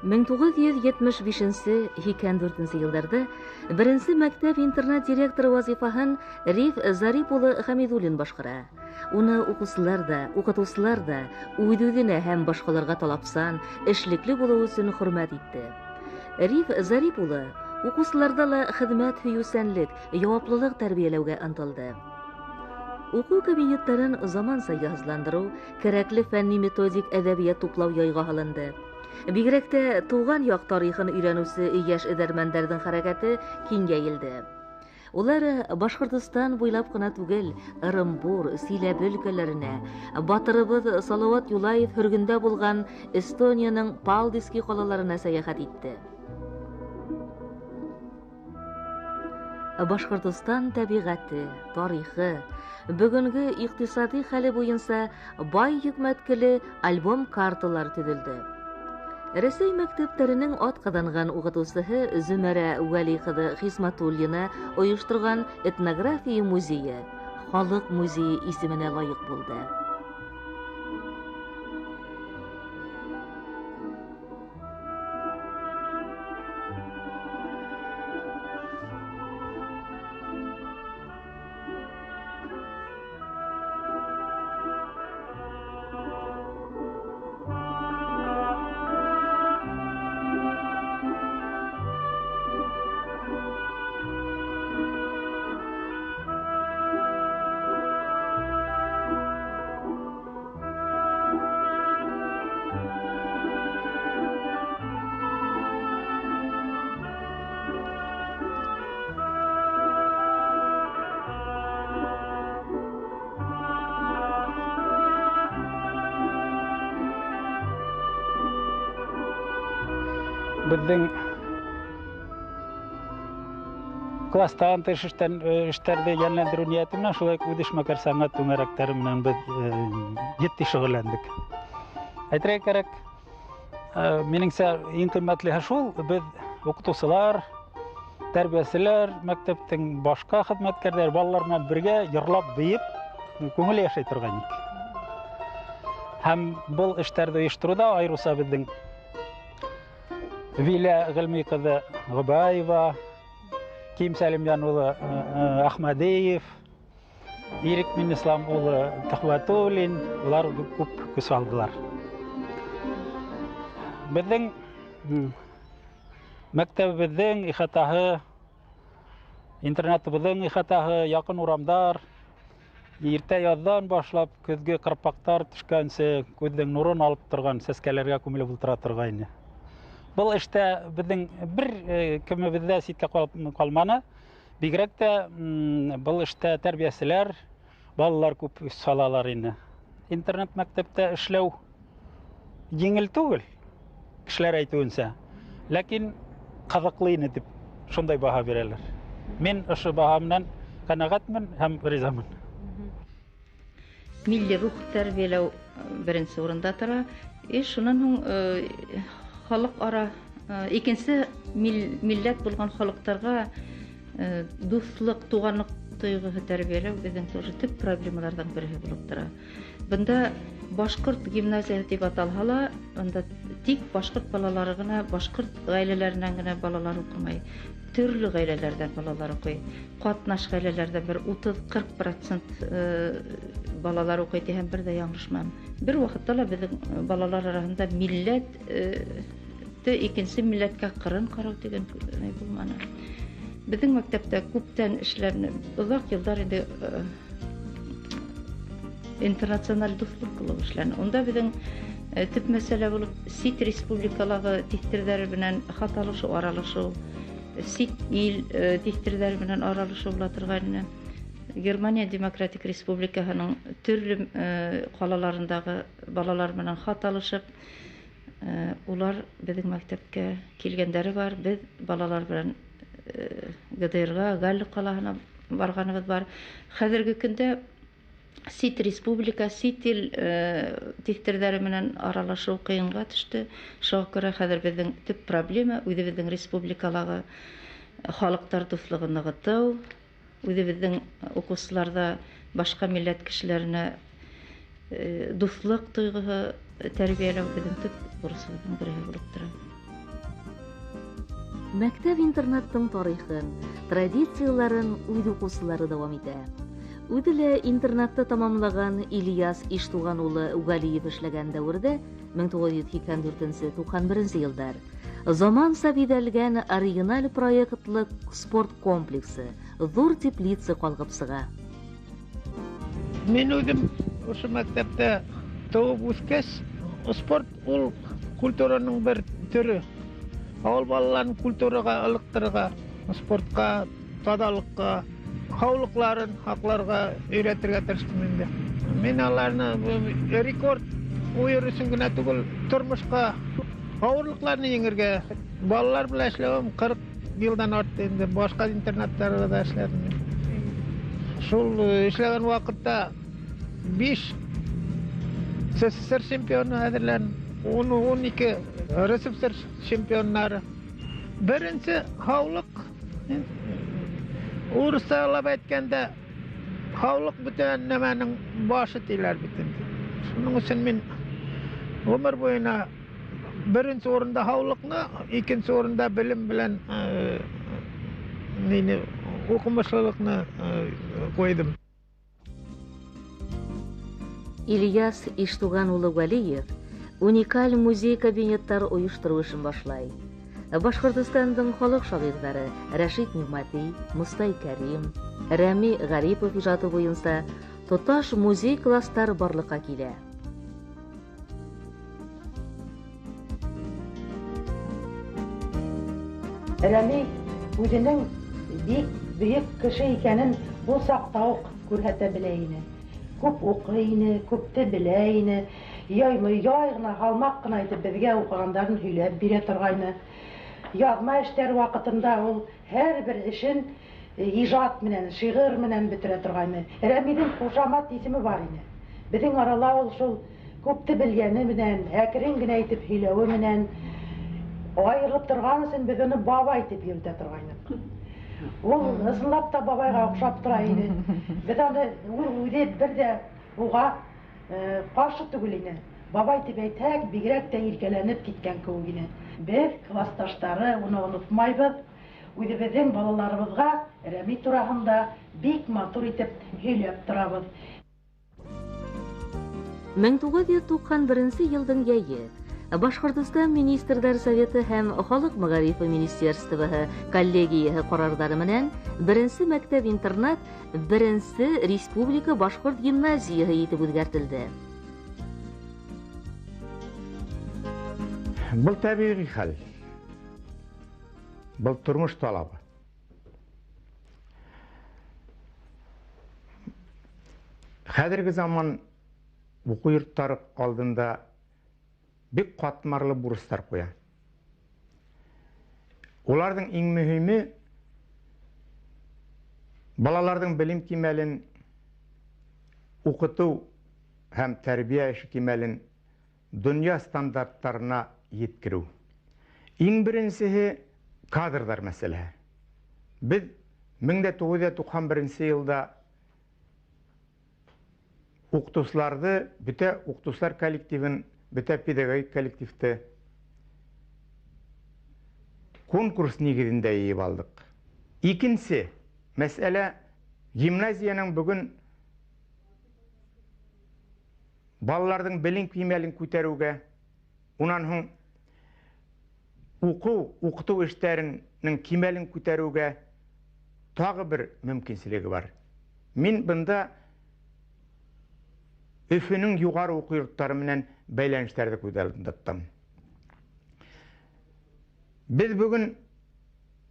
1975-84 йылдарҙа беренсе мәктәп-интернат директоры вазифаһын Риф Зарип улы Хәмидуллин башҡара. Уны уҡыусылар ҙа, уҡытыусылар ҙа үҙ-үҙенә һәм башҡаларға талапсан, эшлекле булыуы өсөн хөрмәт итте. Риф Зарип улы уҡыусыларҙа ла хеҙмәт һөйөүсәнлек, яуаплылыҡ тәрбиәләүгә ынтылды. Уҡыу кабинеттарын заманса йыһазландырыу, кәрәкле фәнни-методик әҙәбиәт туплау яйға һалынды. Бигерәк тә тыуған яҡ тарихын өйрәнеүсе йәш эҙәрмәндәрҙең хәрәкәте киңәйелде. Улар Башҡортостан буйлап ҡына түгел, Ырымбур, Силәбе өлкәләренә, батырыбыҙ Салауат Юлаев һөргөндә булған Эстонияның Палдиски ҡалаларына сәйәхәт итте. Башҡортостан тәбиғәте, тарихы, бөгөнгө иҡтисади хәле буйынса бай йөкмәткеле альбом-карталар төҙөлдө. Рәсәй мәктәптәренең атҡаҙанған уҡытыусыһы Зөмәрә Вәли ҡыҙы Хисматуллина ойошторған этнография музейы халыҡ музейы исеменә лайыҡ булды. Беҙҙең кластан тыш эштәрҙе йәнләндереү ниәте менән шулай уҡ үҙешмәкәр сәнғәт түңәрәктәре менән беҙ етди шөғөлләндек. Әйтергә кәрәк, минеңсә, иң ҡиммәтлеһе шул, беҙ уҡытыусылар, тәрбиәселәр, мәктәптең башҡа хеҙмәткәрҙәре балалар менән бергә йырлап, бейеп, күңел йәшәй торған инек. Һәм был эштәрҙе ойоштороуҙа айырыуса беҙҙең Виля Ғилми ҡыҙы Ғобаева, Ким Сәлимйән улы Әхмәдиев, Ирек Минислам улы Төхвәтуллин, улар күп көс алдылар. Беҙҙең мәктәбебеҙҙең ихатаһы, интернатыбыҙҙың ихатаһы, яҡын урамдар, иртә яҙҙан башлап көҙгө ҡырпаҡтар төшкәнсе күҙҙең нурын алып торған сәскәләргә күмелеп ултыра торғайны. Был эштә беҙҙең бер кемебеҙ ҙә ситкә ҡалманы. Бигерәк тә был эштә тәрбиәселәр, балалар күп көс һалалар ине. Интернат мәктәптә эшләү еңел түгел, кешеләр әйтеүенсә. Ләкин ҡыҙыҡлы ине тип шундай баһа бирәләр. Мин ошо баһа менән ҡәнәғәтмен һәм ризамын. Милли рух тәрбиәләү беренсе урында тора. Шунан һуң халыҡ ара икенсе милләт булған халыҡтарға дуҫлыҡ, туғанлыҡ тойғоһо тәрбиәләү беҙҙең тоже төп проблемаларҙың береһе булып тора. Бында башҡорт гимназияһы тип аталһа ла, бында тик башҡорт балалары ғына, башҡорт ғаиләләренән генә балалар уҡымай. Төрлө ғаиләләрҙән балалар уҡый. Ҡатнаш ғаиләләрҙә бер 30-40% балалар уҡый тиһәм бер ҙә яңылышмам. Бер ваҡытта ла беҙҙең балалар араһында милләт икенсе милләткә ҡырын ҡарау тигән ни булманы. Беҙҙең мәктәптә күптән эшләне, оҙаҡ йылдар инде интернациональ дуҫлыҡ клубы эшләне. Унда беҙҙең төп мәсьәлә булып сит республикалағы тиҫтерҙәре менән хат алышыу, аралашыу, сит ил тиҫтерҙәре менән аралашыу була торғайны. Германия Демократик Республикаһының төрлө ҡалаларындағы балалар менән хат алышып, улар беҙҙең мәктәпкә килгәндәре бар. Беҙ балалар менән ГДР-ға, Галле ҡалаһына барғаныбыҙ бар. Хәҙерге көндә сит республика, сит ил тиҫтерҙәре менән аралашыу ҡыйынға төштө. Шуға күрә хәҙер беҙҙең төп проблема үҙебеҙҙең республикалағы халыҡтар дуҫлығын нығытыу, үҙебеҙҙең уҡыусыларҙа башҡа милләт кешеләренә дуҫлыҡ тойғоһо тәрбиәләү беҙҙең төп бурысыбыҙҙың береһе булып тора. Мәктәп-интернаттың тарихын, традицияларын үҙ уҡыусылары дауам итә. Үҙе лә интернатты тамамлаған Ильяс Иштуған улы Ғәлиев эшләгән дәүерҙә 1984-91 йылдар заманса биҙәлгән оригиналь проектлы спорт комплексы, ҙур теплица ҡалҡып сыға. Мин үҙем ошо мәктәптә тыуып үҫкәс, спорт ул культураның бер төрө. Ауыл балаларын культураға ылыҡтырырға, спортҡа, таҙалыҡҡа, һаулыҡларын һаҡларға өйрәтергә тырыштым инде. Мин аларны рекорд ҡуйыр өсөн генә түгел, тормошҡа ауырлыҡларны еңергә. Балалар белән эшләүем 40 йылдан артты инде, башҡа интернаттарҙа да эшләдем мин. Шул эшләгән ваҡытта 5 СССР чемпионы әҙерләнем, 12 РСФСР чемпионнары. Беренсе һаулыҡ, урыҫсалап әйткәндә, һаулыҡ бөтә нәмәнең башы тиләр бит инде. Шуның өсөн мин ғүмер буйына беренсе урында һаулыҡны, икенсе урында белем белән нине уҡымышлылыҡны ҡуйҙым. Ильяс Иштуған улы Ғәлиев уникаль музей кабинеттар ойоштороу эшен башлай. Башҡортостандың халыҡ шағирҙары Рәшит Ниғмәти, Мостай Кәрим, Рәми Ғарипов ижады буйынса тоташ музей кластар барлыҡҡа килә. Рәми үҙенең бик бөйөк кеше икәнен ул саҡта уҡ күрһәтә белә ине. Күп уҡый ине, күпте белә ине. Яй ғына, һалмаҡ ҡына итеп беҙгә уҡығандарын һөйләп бирә торғайны. Яҙма эштәр ваҡытында ул һәр бер эшен ижад менән, шиғыр менән бөтөрә торғайны. Рәмиҙең ҡушамат исеме бар ине. Беҙҙең арала ул шул күпте белгәне менән, әкрен генә итеп һөйләүе менән айырылып торған өсөн беҙ уны бабай тип йөрөтә торғайныҡ. Ул ысынлап та бабайға оҡшап тора ине. Беҙ аны ул үҙе бер ҙә уға ҡаршы түгел ине. Бабай тип әйтһәк, бигерәк тә иркәләнеп киткән кеүек ине. Беҙ класташтары уны онотмайбыҙ. Үҙебеҙҙең балаларыбыҙға Рәми тураһында бик матур итеп һөйләп торабыҙ. 1991 йылдың йәйе Башҡортостан Министрҙар Советы һәм Халыҡ мәғарифы Министерствоһы коллегияһы ҡарарҙары менән беренсе мәктәп-интернат беренсе республика башҡорт гимназияһы итеп үҙгәртелде. Был тәбиғи хәл. Был тормош талабы. Хәҙерге заман уҡыу йорттары алдында бик ҡатмарлы бурыстар ҡуя. Уларҙың иң мөһиме балаларҙың белем кимәлен уҡытыу һәм тәрбиә эше кимәлен донъя стандарттарына еткереү. Иң беренсеһе кадрҙар мәсьәләһе. Беҙ 1991 йылда уҡытыусыларҙы, бөтә уҡытыусылар коллективын, бөтә педагогик коллективты конкурс нигеҙендә йыйып алдыҡ. Икенсе мәсьәлә гимназияның бөгөн балаларҙың белем кимәлен күтәреүгә, унан һуң уҡыу, уҡытыу эштәренең кимәлен күтәреүгә тағы бер мөмкинселеге бар. Мин бында Өфөнөң юғары уҡыу йорттары менән бәйләнештәрҙе күҙ алдында тотам. Беҙ бөгөн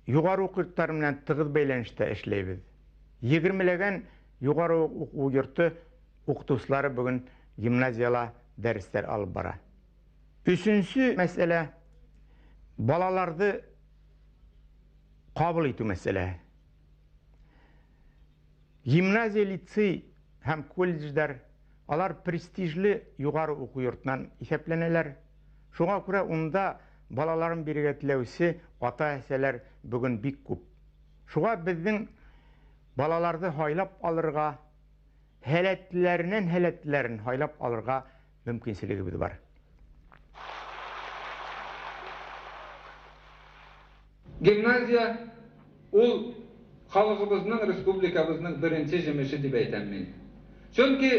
юғары уҡыу йорттары менән тығыҙ бәйләнештә эшләйбеҙ. 20-ләгән юғары уҡыу йорто уҡытыусылары бөгөн гимназияла дәрестәр алып бара. Өсөнсө мәсьәлә балаларҙы ҡабул итеү мәсьәләһе. Гимназия, лицей һәм колледждар алар престижле юғары уҡыу йортонан иҫәпләнәләр. Шуға күрә унда балаларын бирергә теләүсе ата-әсәләр бөгөн бик күп. Шуға беҙҙең балаларҙы һайлап алырға, һәләтләренән һәләтләрен һайлап алырға мөмкинселегебеҙ бар. Гимназия ул халҡыбыҙҙың, республикабыҙҙың беренсе емеше тип әйтәм мин. Сөнки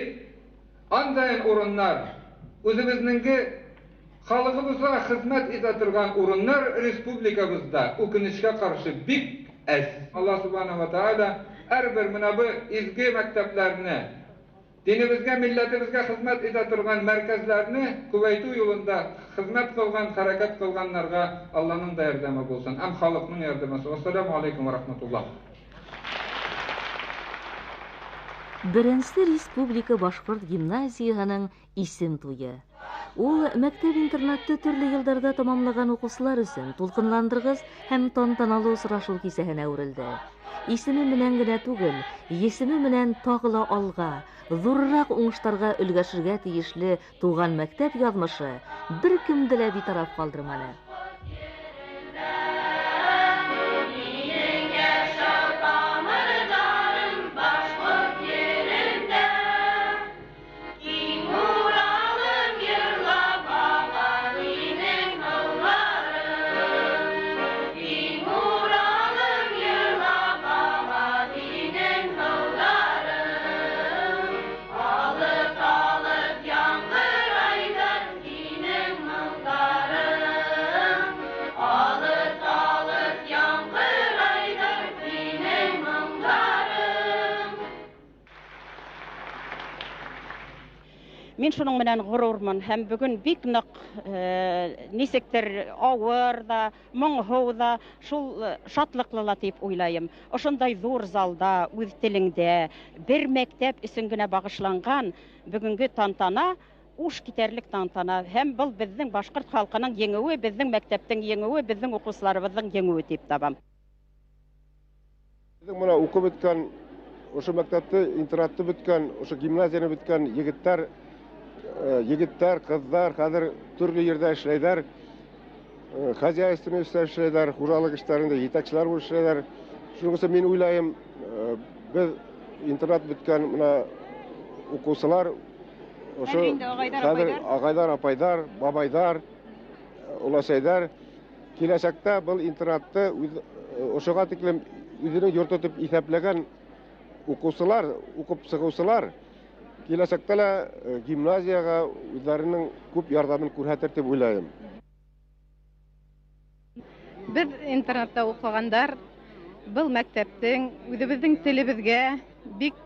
андайын урыннар, үҙебеҙҙеңге халҡыбыҙға хеҙмәт итә торған урыннар республикабыҙҙа үкенескә ҡаршы бик әҙ. Алла субхана ва тааля һәр бер мына был изге мәктәптәрҙе, динебеҙгә, милләтебеҙгә хеҙмәт итә торған мәркәздәрҙе күбәйтеү юлында хеҙмәт ҡылған, хәрәкәт ҡылғандарға Алланың да ярҙамы булһын, һәм халыҡның ярҙамы. Ассаламу алейкум ва рахматуллах. Беренсе республика башҡорт гимназияһының исем туйы. Ул мәктәп-интернатты төрлө йылдарҙа тамамлаған уҡыусылар өсөн тулҡынландырғыс һәм тантаналы осрашыу кисәһенә әүерелде. Исеме менән генә түгел, есеме менән тағы ла алға, ҙурыраҡ уңыштарға өлгәшергә тейешле тыуған мәктәп яҙмышы бер кемде лә битараф ҡалдырманы. Мин шуның менән ғорурмын һәм бөгөн бик ныҡ нисектер ауыр ҙа, моңһоу ҙа, шул шатлыҡлы ла тип уйлайым. Ошондай ҙур залда, үҙ телеңдә, бер мәктәп өсөн генә бағышланған бөгөнгө тантана, уш китәрлек тантана. Һәм был беҙҙең башҡорт халҡының еңеүе, беҙҙең мәктәптең еңеүе, беҙҙең уҡыусыларыбыҙҙың еңеүе тип табам. Беҙҙең бына уҡып бөткән, ошо мәктәпте, интернатты бөткән, ошо гимназияны бөткән егеттәр, ҡыҙҙар хәҙер төрлө ерҙә эшләйҙәр, хозяйственный эштә эшләйҙәр, хужалыҡ эштәрендә етәкселәр булып эшләйҙәр. Шуның өсөн мин уйлайым, беҙ интернат бөткән бына уҡыусылар, ошо хәҙер ағайҙар, апайҙар, бабайҙар, оләсәйҙәр киләсәктә был интернатты ошоға тиклем үҙенең йорто тип иҫәпләгән уҡыусылар, уҡып сығыусылар киләсәктә лә гимназияға үҙҙәренең күп ярҙамын күрһәтер тип уйлайым. Беҙ интернатта уҡығандар был мәктәптең үҙебеҙҙең телебеҙгә бик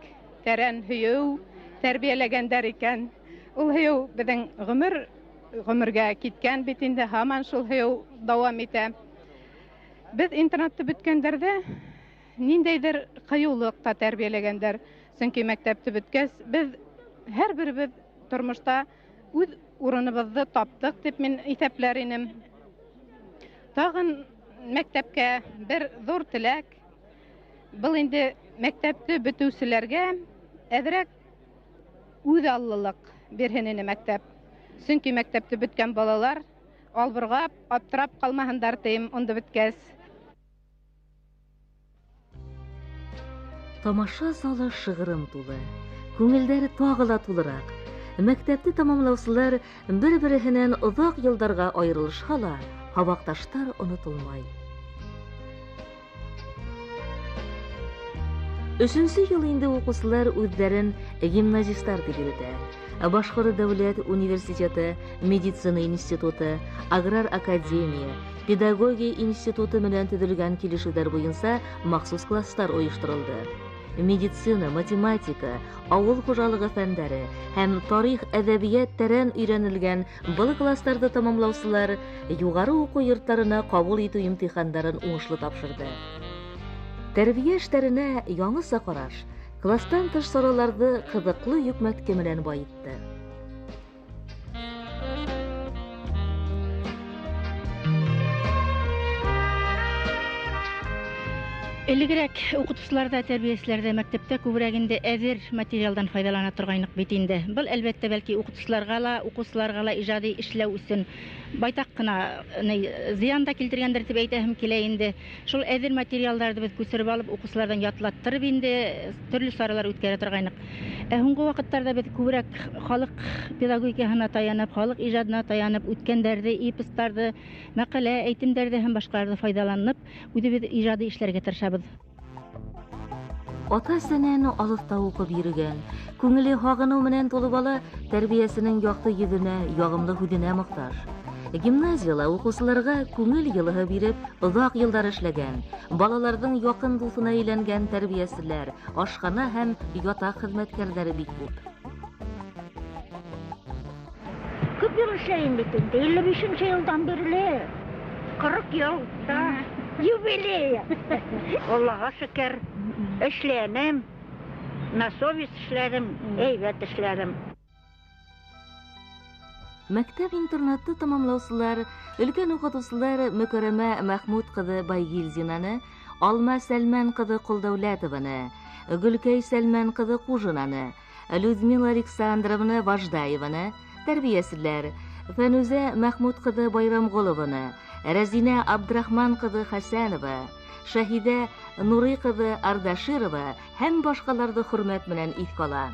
тәрән һөйөү тәрбиәләгәндәр икән. Ул һөйөү беҙҙең ғүмергә киткән бит инде, һаман шул һөйөү дауам итә. Беҙ интернатты бөткәндәрҙә ниндәйҙер ҡыйыулыҡ та тәрбиәләгәндәр. Сөнки мәктәпте бөткәс, беҙ һәр беребеҙ тормошта үҙ урыныбыҙҙы таптыҡ тип мин иҫәпләр инем. Тағын мәктәпкә бер ҙур теләк. Был инде мәктәпте бөтөүселәргә әҙерәк үҙ аллылыҡ бирһен ине мәктәп. Сөнки мәктәпте бөткән балалар албырғап, аптырап ҡалмаһындар тием унды бөткәс. Тамаша залы шығырым тулы, күңелдәре тағы ла тулыраҡ. Мәктәпте тамамлаусылар бер-береһенән оҙаҡ йылдарға айырылышһа ла, һабаҡташтар онотолмай. Өсөнсө йыл инде уҡыусылар үҙҙәрен гимназистар тип йөрөтә. Башҡорт дәүләт университеты, медицина институты, аграр академия, педагогия институты менән төҙөлгән килешеүҙәр буйынса махсус класстар ойошторолдо. Медицина, математика, ауыл хужалығы фәндәре һәм тарих, әҙәбиәт тәрән өйрәнелгән был класстарҙы тамамлаусылар юғары уҡыу йорттарына ҡабул итеү имтихандарын уңышлы тапшырҙы. Тәрбиә эштәренә яңыса ҡараш класстан тыш сараларҙы ҡыҙыҡлы йөкмәтке менән байытты. Элегерәк уҡытыусылар ҙа, тәрбиәселәр ҙә мәктәптә күберәк инде әҙер материалдан файҙалана торғайныҡ бит инде. Был әлбиттә бәлки уҡытыусыларға ла, уҡыусыларға ла ижади эшләү өсөн байтаҡ ҡына зыян да килтергәндер тип әйтәһем килә инде. Шул әҙер материалдарҙы беҙ күсереп алып, уҡыусыларҙан ятлаттырып инде төрлө саралар үткәрә торғайныҡ. Ә һуңғы ваҡыттарҙа беҙ күберәк халыҡ педагогикаһына таянып, халыҡ ижадына таянып, үткәндәрҙе, эпостарҙы, мәҡәлә, әйтемдәрҙе һәм башҡаларҙы файҙаланып, үҙебеҙ ижади эшләргә тырышабыҙ. Ата-әсәнән алыҫта уҡып йөрөгән, күңеле һағыныу менән тулы бала тәрбиәсенең яҡты йөҙөнә, яғымлы һүҙенә мохтаж. Гимназияла уҡыусыларға күңел йылыһы биреп, оҙаҡ йылдар эшләгән, балаларҙың яҡын дуҫына әйләнгән тәрбиәселәр, ашхана һәм ятаҡ хеҙмәткәрҙәре бик күп. Күп йыл эшләйем бит инде, 55 йылдан бирле, 40 йыл да юбилей. Аллаға шөкөр, эшләнем, на совесть эшләдем, әйбәт эшләдем. Мәктәп-интернатты тамамлаусылар, өлкән уҡытыусылар Мөкәрәмә Мәхмүт ҡыҙы Байгилзинаны, Алма Сәлмән ҡыҙы Ҡолдәүләтованы, Гөлкәй Сәлмән ҡыҙы Ҡужинаны, Людмила Александровна Важдаеваны, тәрбиәселәр Фәнүзә Мәхмүт ҡыҙы Байрамғолованы, Рәзинә Абдрахман ҡыҙы Хәсәнова, Шәһиҙә Нурый ҡыҙы Ардаширова һәм башҡаларҙы хөрмәт менән иҫкә ала.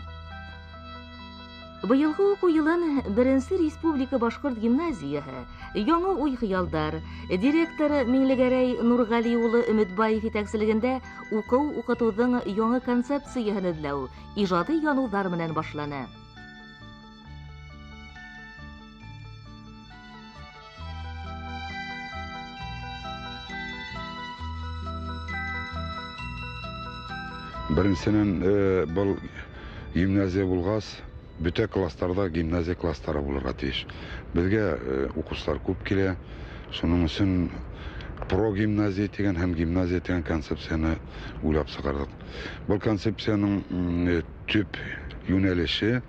Быйылғы уҡыу йылын беренсе республика башҡорт гимназияһы яңы уй-хыялдар директоры Миңлегәрәй Нурғәли улы Өмөтбаев етәкселегендә уҡыу-уҡытыуҙың яңы концепцияһын эҙләү ижади яныуҙар менән башланы. Беренсенән, был гимназия булғас, бөтә класстарҙа гимназия класстары булырға тейеш. Беҙгә уҡыусылар күп килә. Шуның өсөн прогимназия тигән һәм гимназия тигән концепцияны уйлап сығарҙыҡ. Был концепцияның төп йүнәлеше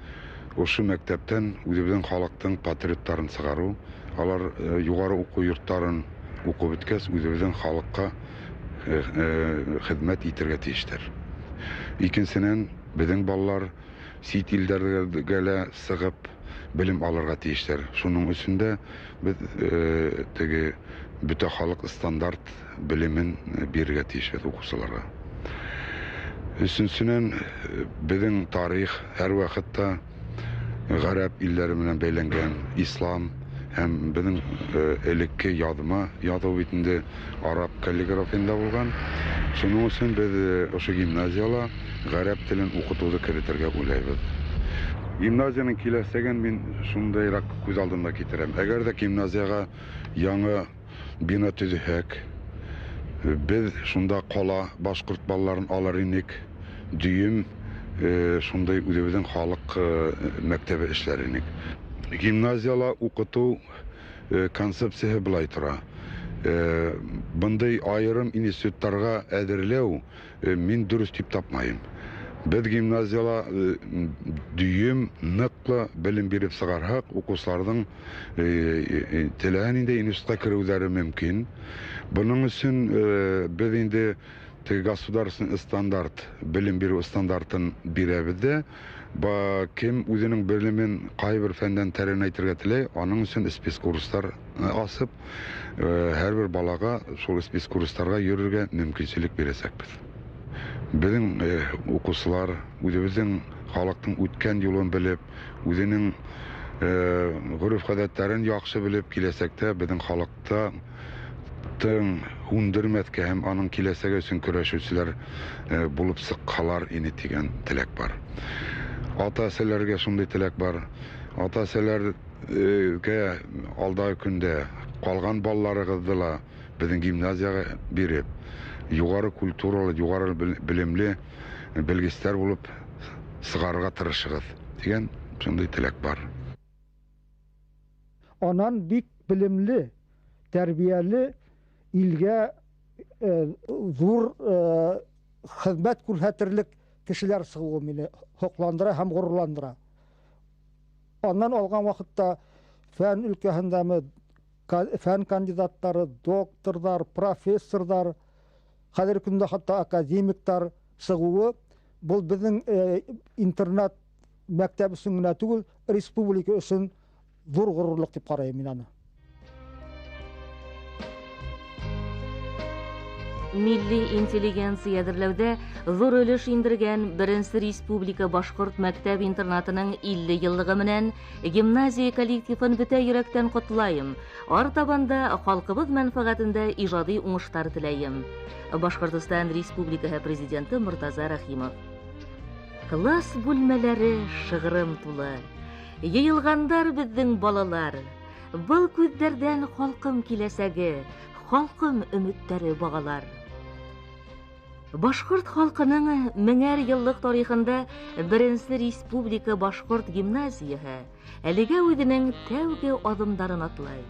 ошо мәктәптән үҙебеҙҙең халыҡтың патриоттарын сығарыу. Алар юғары уҡыу йорттарын уҡып бөткәс, үҙебеҙҙең халыҡҡа хеҙмәт итергә тейештәр. Икенсенән, беҙҙең балалар сит илдәргә лә сығып белем алырға тейештәр. Шуның өсөн дә беҙ теге бөтә халыҡ стандарт белемен бирергә тейешбеҙ уҡыусыларға. Өсөнсөнән, беҙҙең тарих һәр ваҡытта ғәрәп илдәре менән бәйләнгән, ислам һәм беҙҙең элекке яҙма яҙыу бит инде араб каллиграфияһында булған. Шуның өсөн беҙ ошо гимназияла ғәрәп телен уҡытыуҙы керетергә уйлайбыҙ. Гимназияның киләсәген мин шундайыраҡ күҙ алдымда китерәм. Әгәр ҙә гимназияға яңы бина төҙөһәк, беҙ шунда ҡала башҡорт балаларын алыр инек, дөйөм шундай үҙебеҙҙең халыҡ мәктәбе эшләр инек. Гимназияла уҡытыу концепцияһы былай тора. Бындай айырым институттарға әҙерләү мин дөрөҫ тип тапмайым. Беҙ гимназияла дөйөм ныҡлы белем биреп сығарһаҡ, уҡыусыларҙың теләһә ниндәй институтҡа кереүҙәре мөмкин. Бының өсөн беҙ инде теге государственный стандарт, белем биреү стандартын бирәбеҙ ҙә, кем үҙенең белемен ҡайһы бер фәндән тәрәнәйтергә теләй, аның өсөн спецкурстар асып, һәр бер балаға шул спецкурстарға йөрөргә мөмкинселек бирәсәкбеҙ. Беҙҙең уҡыусылар үҙебеҙҙең халыҡтың үткән юлын белеп, үҙенең ғөрөф-ғәҙәттәрен яҡшы белеп, киләсәктә беҙҙең халыҡта һүндермәҫкә һәм аның киләсәге өсөн көрәшеүселәр булып сыҡһалар ине тигән теләк бар. Ата-әсәләргә шундай теләк бар. Ата-әсәләргә алдағы көндә ҡалған балаларығыҙҙы ла беҙҙең гимназияға биреп, юғары культуралы, юғары белемле белгестәр булып сығарырға тырышығыҙ тигән шундай теләк бар. Анан бик белемле, тәрбиәле, илгә ҙур хеҙмәт күрһәтерлек кешеләр сығыуы мине һоҡландыра һәм ғорурландыра. Анан алған ваҡытта фән өлкәһендәме, фән кандидаттары, докторҙар, профессорҙар, Хәҙерге көндә хатта академиктар сығыуы был беҙҙең интернат мәктәп өсөн генә түгел, республика өсөн ҙур ғорурлыҡ тип ҡарайым мин аны. Милли интеллигенция әҙерләүҙә ҙур өлөш индергән беренсе республика башҡорт мәктәп интернатының 50 йыллығы менән гимназия коллективын бөтә йөрәктән ҡотлайым. Артабан да халҡыбыҙ мәнфәғәтендә ижади уңыштар теләйем. Башҡортостан Республикаһы президенты Мортаза Рәхимов. Класс бүлмәләре шығырым тулы. Йыйылғандар беҙҙең балалар. Был күҙҙәрҙән халҡым киләсәге, халҡым өмөттәре бағалар. Башҡорт халҡының меңәр йыллыҡ тарихында беренсе республика башҡорт гимназияһы әлегә үҙенең тәүге аҙымдарын атлай.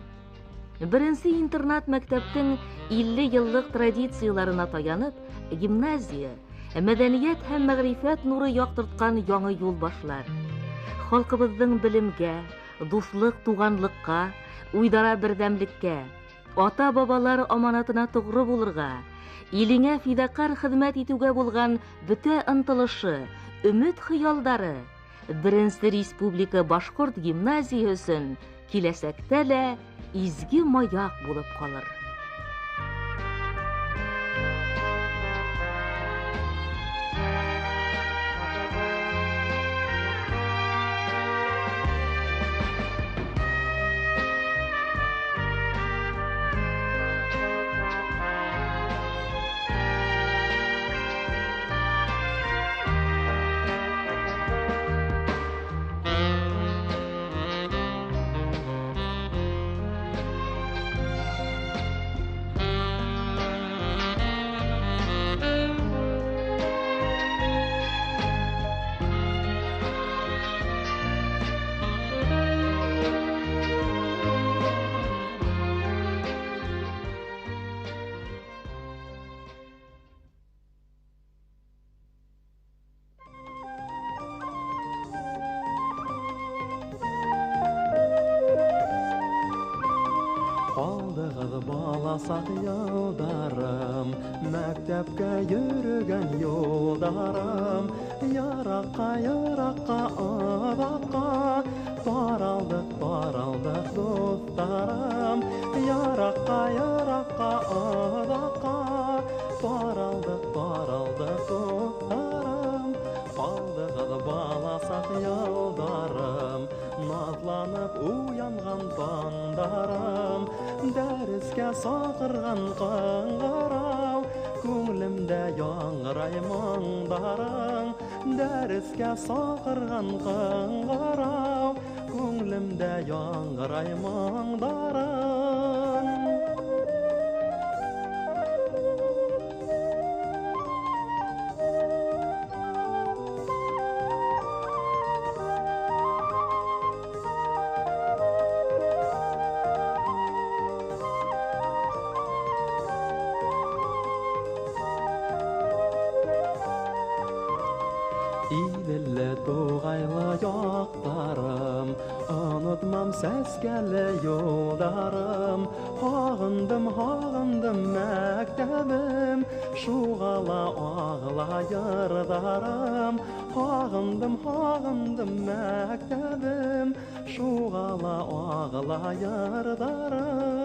Беренсе интернат мәктәптең 50 йыллыҡ традицияларына таянып, гимназия мәҙәниәт һәм мәғрифәт нуры яҡтыртҡан яңы юл башлар. Халҡыбыҙҙың белемгә, дуҫлыҡ туғанлыҡҡа, уйҙара берҙәмлеккә, ата-бабалар аманатына тоғро булырға, илеңә фиҙаҡар хеҙмәт итеүгә булған бөтә ынтылышы, өмөт хыялдары беренсе республика башҡорт гимназияһы өсөн киләсәктә лә изге маяҡ булып ҡалыр. Баласаҡ йылдарым, мәктәпкә йөрөгән юлдарым, яраҡҡа, яраҡҡа, оҙаҡҡа таралдыҡ, таралдыҡ дуҫтарым, яраҡҡа, яраҡҡа, оҙаҡҡа таралдыҡ, таралдыҡ дуҫтарым. Ҡалдығыҙ баласаҡ йылдарым, наҙланып уянған таңдарым, дәрескә саҡырған ҡыңғырау, күңелемдә яңғырай моңдарың, дәрескә саҡырған ҡыңғырау, күңелемдә яңғырай моңдарың. Иҙелле туғайлы яҡтарым, онотмам сәскәле юлдарым, һағындым, һағындым мәктәбем, шуға ла ағыла йырҙарым, һағындым, һағындым мәктәбем, шуға ла ағыла йырҙарым.